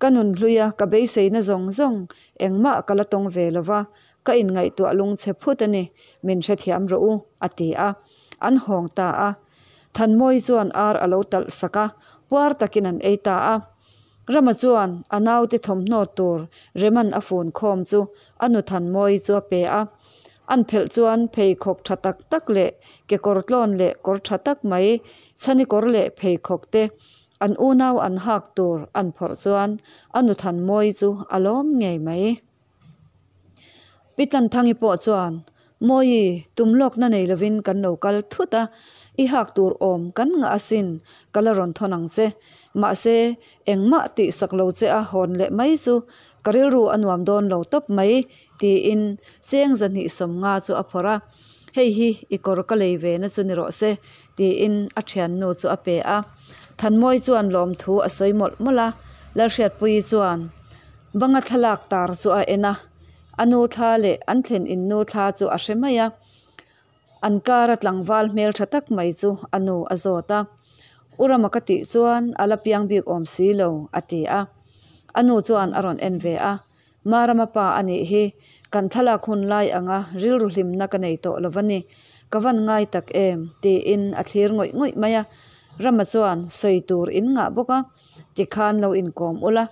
Ka nunhluia ka beiseina zawng zawng engmah ka la tawng ve lova, ka inngaihtuah lung chhe phut a ni, min hrethiam rawh u, a ti a. An hawng ta a. Thanmawi chuan ar a lo talh sak a, puar takin an ei ta a. Rama chuan a naute thawmhnaw tur Reman a fun khawm chu a nu Thanmawii chu a pe a. An phelh chuan pheikhawk tha tak tak leh kekawr tlawn leh kawr tha tak mai, chhani kawr leh pheikhawk te An unau an hak tur an phawrh chuan a nu Thanmawii chu a lawm ngei mai. Pi Tanthangi pawh chuan, Mawii, tum lawkna nei lovin kan lo kal thut a, i hak tur awm kan ngah asin, ka la rawn thawn ang che. Mahse, engmah tihsak lo che a hawn leh mai chu ka rilru a nuam dawn lo tawp mai, tiin cheng zahnih sawmnga chu a phawrh a. Hei hi i kawr ka lei ve na chu ni rawh se, tiin a thiannu chu a pe a. Thanmawii chuan lawmthu a sawi mawlh mawlh a, Lalhriatpuii chuan banga thlalak tar chu a en a, a nu thla leh an thlen in nu thla chu a hre mai a. An kara tlangval hmel tha tak mai chu a nu a zawt a, U Rama ka tih chuan a la piang bik awm si lo, a ti a. A nu chuan a rawn en ve a, Marama pa a nih hi, kan thlalak hun lai anga rilru hlimna ka nei tawh lo va ni, ka van ngai tak em, tiin a thlir ngawih ngawih mai a. Rama chuan sawi tur in ngah bawk a, tikhan lo inkawm ula,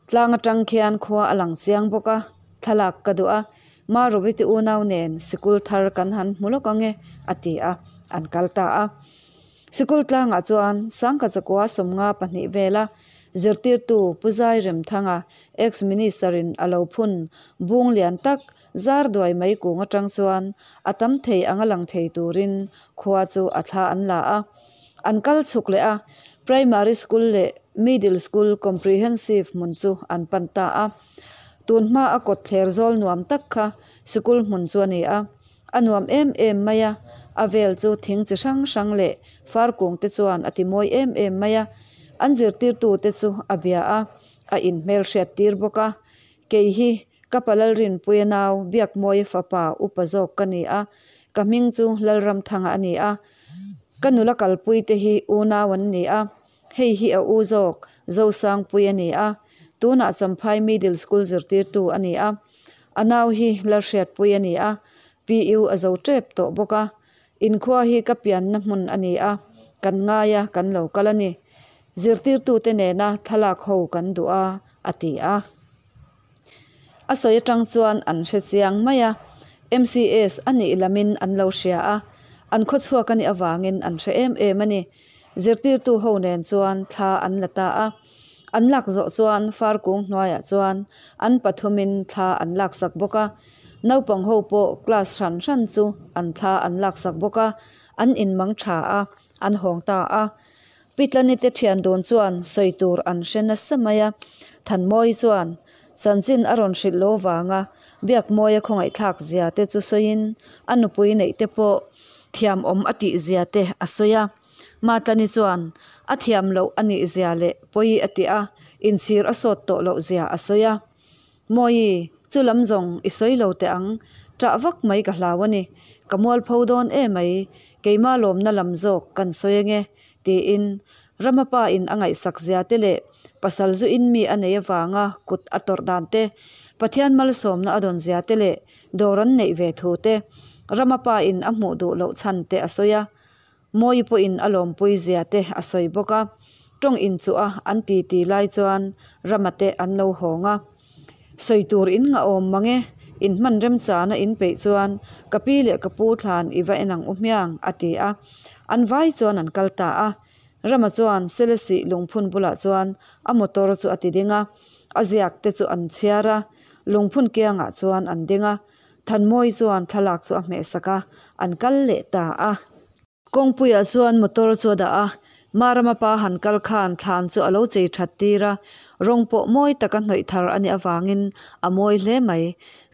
tlang atang khian khua a lang chiang bawk a, thlalak ka duh a, Marovite unau nen sikul thar kan han hmu lawk ang e, a ti a, an kal ta a. Sikul tlangah chuan Sangkhat zakua 52 vela zirtirtu Pu Zai Remthanga, ex-minister in a lo phun bung lian tak zar duai mai kung atang chuan a tam thei anga lang thei turin khua chu a thla an la a. An kal chhuk leh a, Primary School leh Middle School Comprehensive hmun chu an pan ta a. Tun hma a kawtthler zawl nuam tak kha sikul hmun chu a ni a. A nuam em em mai a, a vel chu thing chi hrang hrang leh far kung te chuan a ti mawi em em mai a. An zirtirtu te chu a bia a, a inhmelhriat tir bawk a. Kei hi ka pa Lalrinpuia nau Biakmawia fapa upa zawk ka ni a, ka hming chu Lalramthanga a ni a. Ka nula kalpui te hi unau an ni a, hei hi a u zawk Zosangpui a ni a, tunah Champhai Middle School zirtirtu a ni a. A nau hi Lalhriatpui a ni a, PU a zo tep tawh bawk a. Inkhua hi ka pianna hmun a ni a, kan ngai a, kan lo kal a ni. Zirtirtute nena thlalak ho kan duh a, a ti a. A sawi atang chuan an hre chiang mai a, MCS a nih lamin an lo hria a, an khawchhuak a nih avangin an hre em em a ni. Zirtirtu ho nen chuan thla an la ta a. An lak zawh chuan far kung hnuaiah chuan an pathumin thla an laksak bawk a. Naupang ho pawh class hran hran chu an thla an laksak bawk a, an inmang tha a, an hawng ta a. Pitlani te thian dun chuan sawi tur an hre nasa mai a, Thanmawii chuan chanchin a rawn hrilh lo vanga Biakmawia khawngaihthlak zia te chu sawiin a nupui neih te pawh thiamawm a tih zia te a sawi a. Matlani chuan a thiam loh a nih zia leh pawi a tih a, inchhir a sawt tawh loh zia a sawi a. Mawii, chu lam zawng i sawi lo teh ang, ṭah vak mai ka hlau a ni. Ka mualpho dawn e mai, keimah lawmna lam zawk kan sawi ange, tiin Rama pa in a ngaihsak zia te leh pasal zu in mi a nei avanga kut a tawrh dan te, Pathian malsawmna a dawn zia te leh dawr an neih ve thu te, Rama pa in a hmuh duh loh chhan te a sawi a. Mawii pawhin a lawmpui zia te a sawi bawk a, tawng inchuh a an ti ti lai chuan Rama te an lo hawng a. Sawi tur in ngah awm mang e, in hman remchana in peih chuan ka pi leh ka pu thlan i va en ang u hmiang a ti a. An vai chuan an kal ta a. Rama chuan Selesih lungphun bulah chuan a motor chu a ti ding a, a ziak te chu an chhiar a, lungphun kiangah chuan an ding a. Thanmawii chuan thlalak chu a hmehsak a, an kal leh ta a. Kawngpuiah chuan motor chu a dah a, Marama pa han kal khan thlan chu a lo chei that tir a, rawng pawh mawi taka hnawih thar a nih avangin a mawi hle mai.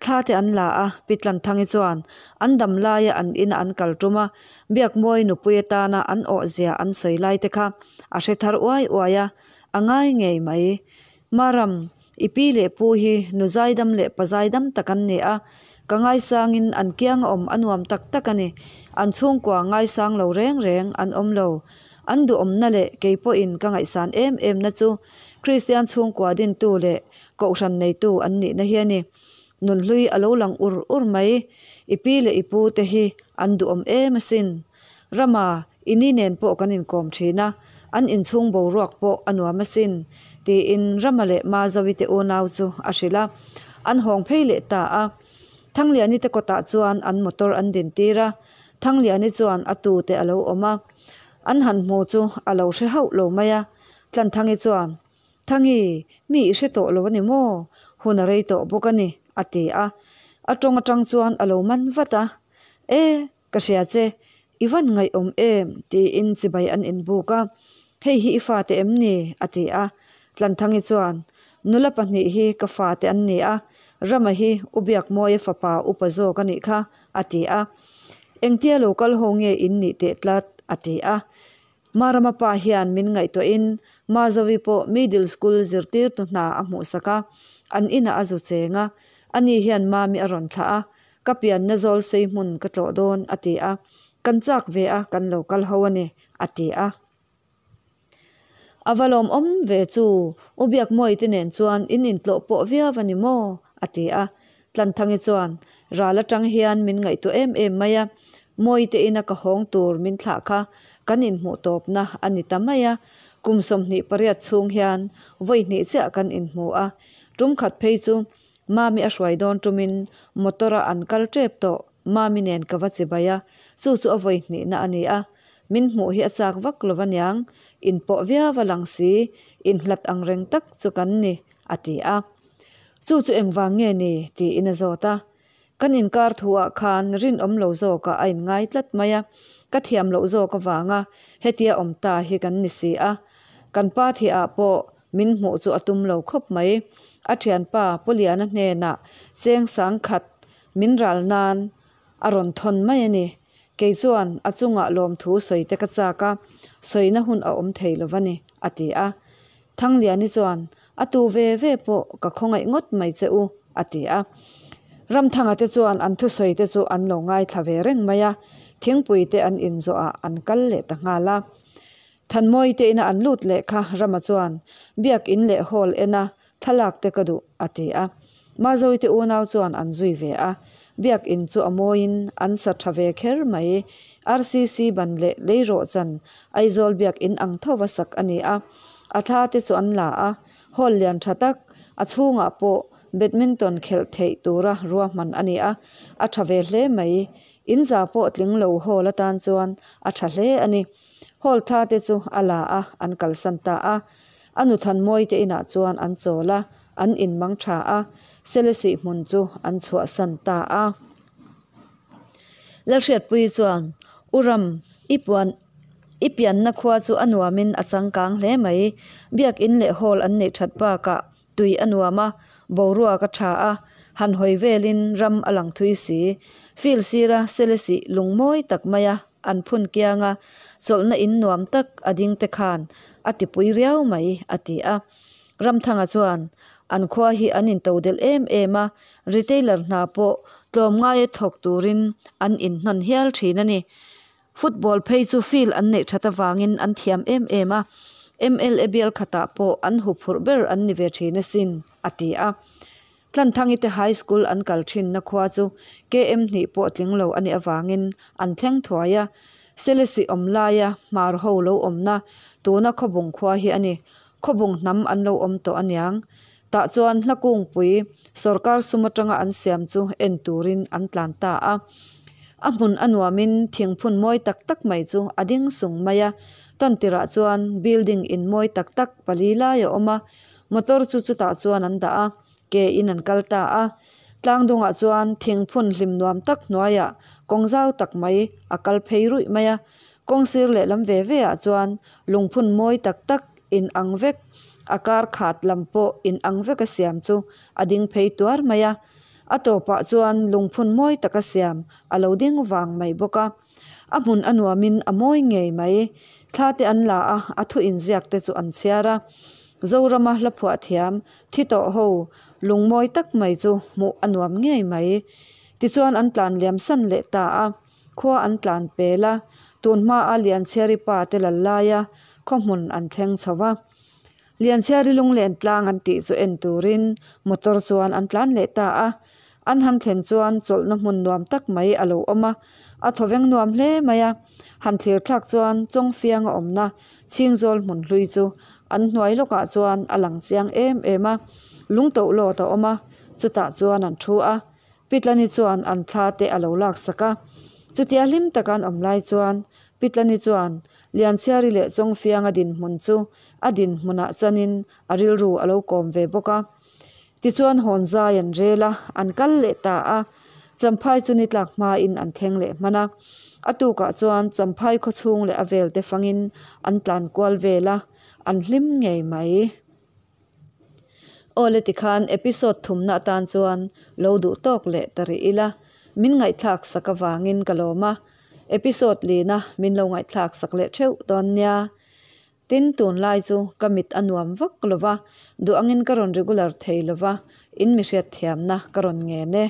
Thla te an la a, Pi Tlanthangi chuan an dam laia an ina an kal tum a, Biakmawii nupui atana an awh zia an sawi lai te kha a hre thar uai uai a, a ngai ngei mai. Maram, i pi leh pu hi nu zaidam leh pa zaidam tak an ni a, ka ngaisangin an kiang a awm a nuam tak tak a ni. An chhungkua ngaisang lo reng reng an awm lo. An duhawmna leh kei pawhin ka ngaihsan em em na chu Kristian chhungkua dintu leh Kohhran neitu an nihna hi a ni. Nunhlui a lo lang ur ur mai. I pi leh i pu te hi an duhawm em asin. Rama, I ni nen pawh kan inkawm thin a, an inchhung boruak pawh a nuam asin, tiin Rama leh Mazawi te unau chu a hrilh a. An hawng phei leh ta a. Thangliani te kawtah chuan an motor an din tir a, Thangliani chuan a tute a lo awm a. An han hmu chu a lo hre hauh lo mai a. Tlanthangi chuan, Thangi, mi i hre tawh lo a ni maw? Hun a rei tawh bawk a ni, a ti a. A tawng atang chuan a lo man vat a, E, ka hria che, i van ngaihawm em? tiin chibai an inbuk a. Hei hi i fate em ni? a ti a. Tlanthangi chuan, Nula pahnih hi ka fate an ni a, Rama hi U Biakmawia fapa upa zawk a nih kha, a ti a. Engtia lo kal ho nge in nih teh tlat? a ti a. Marama pa hian min ngaihtuahin Mazovi pawh middle school zirtirtu hna a hmuhsak a, an inah a zu cheng a. Ani hian Mami a rawn thlah a, Ka pianna zawl sei hmun ka tlawh dawn, a ti a. Kan chak ve a, kan lo kal ho a ni, a ti a. A va lawmawm ve chu, U Biakmawii te nen chuan in intlawh pawh viau a ni maw? a ti a. Tlanthangi chuan, Ral atang hian min ngaihtuah em em mai a, Mawii te ina ka hawng tur min thlah kha kan inhmuh tawpna a ni ta mai a, kum 28 chhung hian vawi hnih chiah kan inhmu a, tum khat phei chu Mami a hruai dawn tumin motor a an kal tep tawh, Mami nen ka va chibai a, chu chu a vawi hnihna a ni a. Min hmuh hi a chak vak lo va niang, inpawh viau a lang si, inhlat ang reng tak chu kan ni, a ti a. Chu chu engvang nge ni? tiin a zawt a. Kan inkar thuah khan rinawm lo zawkah a inngai tlat mai a, ka thiam loh zawk avanga hetia awm ta hi kan ni si a. Kan pa thiah pawh min hmuh chu a tum lo khawp mai. A thianpa Puliana hnenah cheng sangkhat min ral nan a rawn thawn mai a ni. Kei chuan a chungah lawmthu sawi te ka chak a, sawina hun a awm thei lo va ni, a ti a. Thangliani chuan, A tu ve ve pawh ka khawngaih ngawt mai che u, a ti a. Ramthanga te chuan an thusawi te chu an lo ngaithla ve reng mai a, thingpui te an inzawh ah an kal leh ta nghal a. Thanmawi te ina an lut leh kha Rama chuan, Biak in leh hall en a, thlalak te ka duh, a ti a. Mazoite unau chuan an zui ve a, Biak in chu a mawiin an sa tha ve kher mai. RCC ban leh leirawh chan Aizawl Biak in ang thova sak a ni a, a thla te chu an la a, hall lian tha tak, a chhungah pawh badminton khelh theih tura ruahman a ni a, a tha ve hle mai. In za pawh tling lo hall atan chuan a tha hle a ni. Hall tha te chu a la a, an kalsan ta a. A nu Thanmawii te inah chuan an chawl a, an inmang tha a, Selesih hmun chu an chhuahsan ta a. Lalhriatpuii chuan, U Ram, i puan i pianna khua chu a nuamin a changkang hle mai. Biakin leh hall an neih that bakah tui a nuam a, boruak a tha a, han hawi velin ram a lang thui si. Field sira Selesih lungmawi tak maia an phun kiang a, chawlhna in nuam tak a ding te khan a tipui riau mai, a ti a. Ramthanga chuan an khua hi an into delh em em a, retailer hna pawh tlawmngaia thawk turin an inhnawn hial thin a ni. Football phei chu field an neih that avangin an thiam em em a, mla bial khatah pawh an huphurh ber an ni ve thin asin, a ti a. Tlanthangi te High School an kal thinna khua chu KM hnih pawh tling lo a nih avangin an thleng thuai a. Selesih awm laia hmar ho lo awmna tuna Khawbung khua hi a ni. Khawbung hnam an lo awm tawh aniang. Tah chuan hla kungpui sawrkar sum atanga an siam chu en turin an tlan ta a. A hmun a nuamin thingphun mawi tak tak mai chu a ding sung mai a. Tawntirah chuan building in mawi tak tak pali lai a awm a. Motor chu chutah chuan an dah a, ke in an kal ta a. Tlang dungah chuan thingphun hlim nuam tak hnuaiah kawng zau tak mai a kal phei ruih mai a. Kawng sir lehlam ve ve ah chuan lungphun mawi tak tak in ang vek, a kar khat lam pawh in ang vek a siam chu a ding phei tuar mai a. A tawpah chuan lungphun mawi tak a siam a lo ding vang mai bawk a. A hmun a nuamin a mawi ngei mai. Thla te an la a, a thu inziak te chu an chhiar a. Zorama hla phuah thiam thi tawh ho lungmawi tak mai chu hmuh a nuam ngei mai. Tichuan an tlan liam san leh ta a, khua an tlan pel a, tun hmaa Lianchhiari pa te lal laia khaw hmun an thleng chho va. Lianchhiari lunglen tlang an tih chu en turin motor chuan an tlan leh ta a. An han thlen chuan chawlhna hmun nuam tak mai a lo awm a, a thawveng nuam hle mai a. Han thlir thlak chuan Chawngfianga awmna Chhingzawl hmun hlui chu an hnuai lawkah chuan a lang chiang em em a. Lungtoh lawt a awm a, chutah chuan an thu a. Pitlani chuan an thla te a lo laksak a. Chutia hlim taka an awm lai chuan. Pitlani chuan Lianchhiari leh Chawngfianga dinhmun chu a dinhmunah chanin a rilru a lo kawm ve bawk a. Tichuan hawn zai an rel a, an kal leh ta a. Champhai chu ni tlak hmain an thleng leh hman a. A tukah chuan Champhai khawchhung leh a velte fangin an tlan kual vel a, an hlim ngei mai. Awle tikhan episode thumna atan chuan lo duh tawk leh ta rih ila, min ngaihthlak sak avangin ka lawm a, episode lina min lo ngaihthlak sak leh theuh dawn nia. Tin, tunlai chu ka mit a nuam vak lo va, duh angin ka rawn regular thei lo va, in mi hriatthiamna ka rawn ngen e.